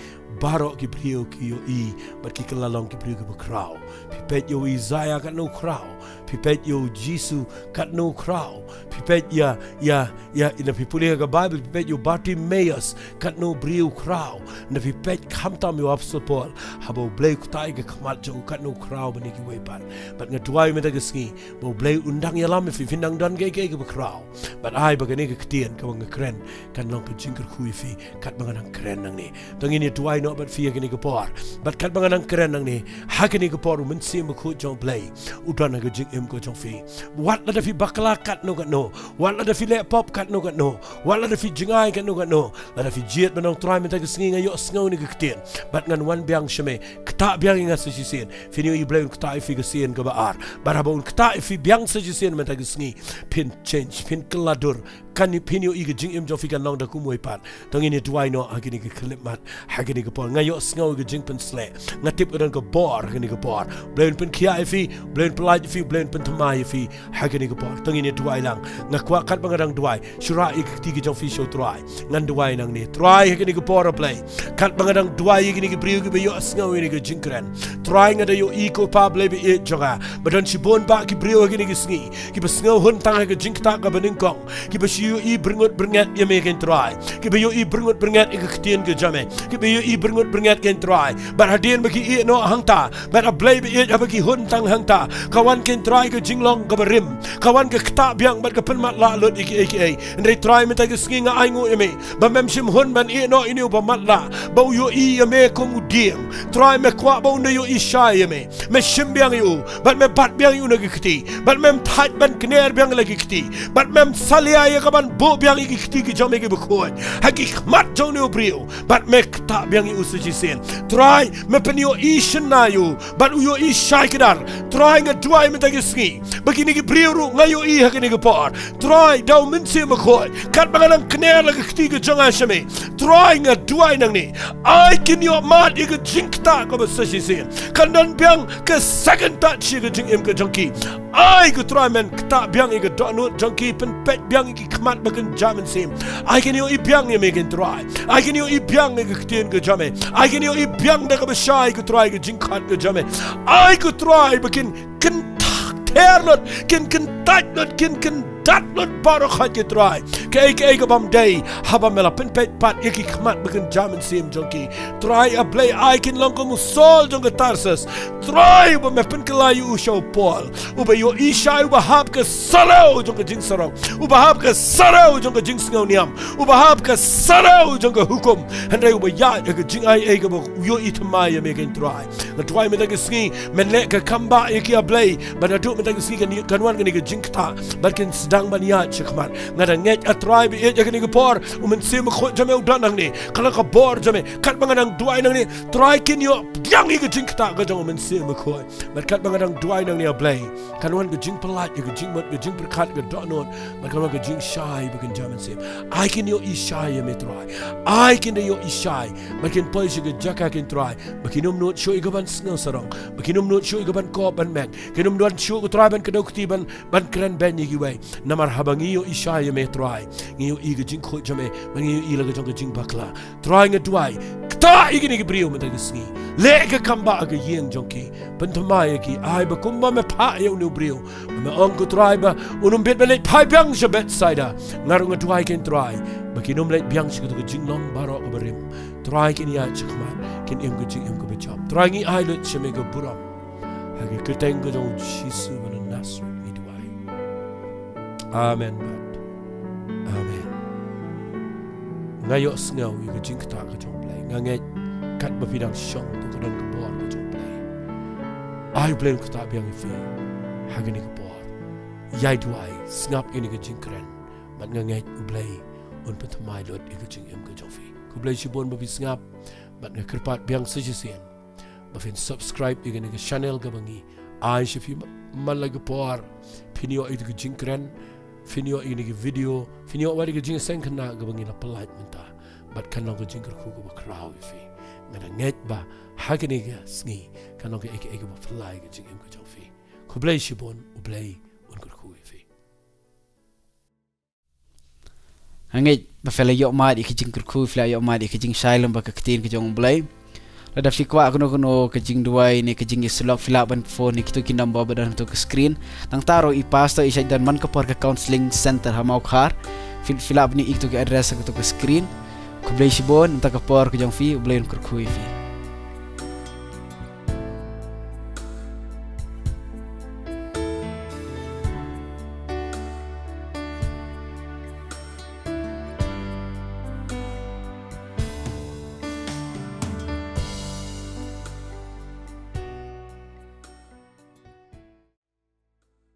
Baroh ki briew ki ïohi bad ki kylla long ki briew kiba khraw. Phi peit ïa u Isaiah katno u khraw. Phi peit ïa U Jisu katno u khraw. Phi peit ïa, ïa, ïa, ynda phi pule ha ka Baibl, phi peit ïa u Bartimaeus katno u briew u khraw. Ynda phi peit khamtam ïa u Apostol Paul, haba U Blei u ktah ïa ka khmat jong u katno u khraw ban ïa kiwei pat. Bad nga duwai mynta ka sngi ba U Blei un dang ïalam ïa phi, phin dang don kiei kiei kiba khraw. Bad ai ba kane ka ktien kaba nga kren kan long ka jingkyrkhu ïa phi katba nga dang kren nangne. To ngin ïa duwai noh bad phi ha kane ka por. Bad katba nga dang kren nangne, ha kane ka por U Mynsiem Bakhuid jong U Blei u don ha ka jingim ka jong phi. Wat lada phi bakla katno katno, wat lada phi leh pop katno katno, wat lada phi jngai katno katno, lada phi jied ban ong, Trai, mynta ka sngi nga ïohsngew ïa kane ka ktien bad ngan wan biang sha me, ktah biang ïa nga sa shisien. Phin ïohi U Blei un ktah ïa phi ka sien kaba ar. Bad haba un ktah ïa phi biang sa shisien mynta ka sngi, phin change, phin kylla dur. Kan, phin ïohi ka jingim jong phi kan long da kumwei pat. To ngin ïa duwai noh ha kine ki khyllipmat, ha kine ki por. Nga ïohsngew ïa ka jingpynsleh. Nga tip ka don ka bor ha kine ki por. U Blei un pynkhiah ïa phi, U Blei un pyllait ïa phi, U Blei un pynthymmai ïa phi ha kine ki por. To ngin ïa duwai lang. Nga kwah katba nga dang duwai, shu rah ïa ki kti ki jong phi sha U Trai. Ngan duwai nangne. Trai, ha kine ki por, A Blei, katba nga dang duwai ïa kine ki briew kiba ïohsngew ïa kane ka jingkren, Trai, nga da ïohi, ko Pa Blei ba ïeit jong nga, ba don shibun bah ki briew ha kine ki sngi kiba sngew hun tang ha ka jingktah kaba nyngkong, kiba shu ïohi byrngut byrnget ïa me, ko Trai, kiba ïohi byrngut byrnget ïa ka ktien ka jong me, kiba ïohi byrngut byrnget, ko Trai. Bad hadien ba ki ïeh noh hangta, bad, A Blei ba ïeit, haba ki hun tang hangta, ka wan, ko Trai, ka jinglong kaba rim, ka wan ka ktah biang bad ka pynmatlah lut ïa kiei kiei. Hynrei Trai, mynta ka sngi nga ainguh ïa me ba mem shym hun ban ïeh noh ïa une uba matlah, ba u ïohi ïa me kum u dieng. Trai, me kwah ba un da ïohi shai ïa me. Me shim biang ïa u, bad me bat biang ïa u na ki kti, bad mem thait ban kner biang la ki kti, bad mem salia ïa ka ban buh biang ïa ki kti ki jong me kiba khuid ha ki khmat jong une u briew, bad me ktah biang ïa u sa shisien. Trai, me pynïohi shynna ïa u, bad u ïohi shai kdar. Trai, nga duwai mynta ka sngi ba kine ki briew ruh nga ïohi ha kine ki por, Trai, da U Mynsiem Bakhuid, katba nga nang kner la ka kti ka jong nga sha me, Trai, nga duwai nangne, ai kin ïoh mad ïa ka jingktah kaba sa shisien. Kan don biang ka second touch ïa ka jingim ka jong ki. Ai, ko Trai, men ktah biang ïa ka dohnud jong ki, pynpeit biang ïa ki khmat ba kin jia mynsiem. Ai kin ïohi biang ïa me, ko Trai. Ai kin ïohi biang ïa ka ktien ka jong me. Ai kin ïohi biang da kaba shai, ko Trai, ka jingkhot ka jong me. Ai, ko Trai, ba kin kynther lut, kin kyntait lut, kin kyndat lut baroh khoit, ko Trai. Kaei kaei ka bym dei, haba me la pynpeit pat ïa ki khmat ba kin jia mynsiem jong ki. Trai, A Blei, ai kin long kum u Saul jong ka Tarsus, Trai, uba me pynkylla ïa u sha u Paul, uba ïohi shai, uba hap ka sarew jong ka jingsarong, uba hap ka sarew jong ka jingsngew niam, uba hap ka sarew jong ka hukum, hynrei uba ïaid ha ka jingaiei kaba ïohi thymmai ïa me, ko Trai. Nga duwai mynta ka sngi men leh ka kam bah ïa ki, A Blei, bad naduh mynta ka sngi kan, kan wan kane ka jingktah bad kin sdang ban ïaid shakhmat. Nga da ngeit, A Trai ba ïeit, ïa kane ka por, U Mynsiem Bakhuid jong me u don hangne, ka long ka bor jong me. Katba nga nang duwai nangne, Trai, kin ïoh pdiang ïa ka jingktah ka jong U Mynsiem Bakhuid. Bad katba nga nang duwai nangne, A Blei, kan wan ka jingpyllait ïa ka jingmut, ka jingpyrkhat, ka dohnud, bad kan wan ka jingshai ba kin jia mynsiem. Ai kin ïohi shai ïa me, Trai. Ai kin da ïohi shai, bad kin poi sha ka jaka, ko Trai, ba kin ym nud shuh ïa ka ban sngewsarong, ba kin ym nud shuh ïa ka ban kop ban meng, kin ym don shuh, ko Trai, ban kdew kti, ban, ban kren beiñ ïa kiwei. Namar haba ngi ïohi sha ïa me Trai, ngi ïohi ka jingkhuid jong me, ba ngi ïohi la ka jong ka jingbakla. Trai nga duwai, ktah ïa kine ki briew mynta ka sngi. Leh ka kam ba ha ka ïing jong ki. Pynthymmai ïa ki, ai ba kumba me phah ïa une u briew. Ba me ong ko Trai ba un ym bit ban leit phai biang sha Bethsaida. Nga ruh nga duwai kein Trai ba kin ym leit biang sha kato ka jinglong baroh kaba rim. Trai kin ïaid shakhmat, kin im ka jingim kaba jop. Trai ngi ai lut sha me ka burom. Ha ka kyrteng ka jong u Jisu ba na Nasareth ngi duwai. Amen bad amen. Nga ïohsngew ïa ka jingktah ka jong U Blei. Nga ngeit katba phi dang shong to ka don ka bor ka jong U Blei. Ai U Blei un ktah biang ïa phi ha kane ka por. Ïai duwai, sngap ïa kane ka jingkren. Bad nga ngeit U Blei un pynthymmai lut ïa ka jingim ka jong phi. Khublei shibun ba phi sngap. Bad nga kyrpad biang sa shisien ba phin subscribe ïa kane ka channel kaba ngi ai sha phi man la ka por. Phin ïoh ïa ka jingkren, phin ïoh ïa ka video, phin ïoh wat ïa ka jingseng khynnah kaba ngi la pynlait mynta. Bad kan long ka jingkyrkhu kaba khraw ïa phi. Nga da ngeit ba ha kane ka sngi kan long kaei kaei kaba pynlait ïa ka jingim ka jong phi. Khublei shibun, U Blei un kyrkhu ïa phi. Nga ngeit ba phi la ïoh mad ïa ka jingkyrkhu, phi la ïoh mad ïa ka jingshai lem bad ka ktien ka jong U Blei. Lada phi kwah kano kano ka jingduwai ne ka jingïasyllok, phi lah ban phone ïa kito ki number ba don ha to ka screen. Nangta ruh i pastor i shait don man ka por ka counselling center ha Mawkhar. Phi, phi lah ban ïohi ïa kito ki address ha to ka screen. Khublei shibun, nangta ka por ka jong phi, U Blei un kyrkhu ïa phi.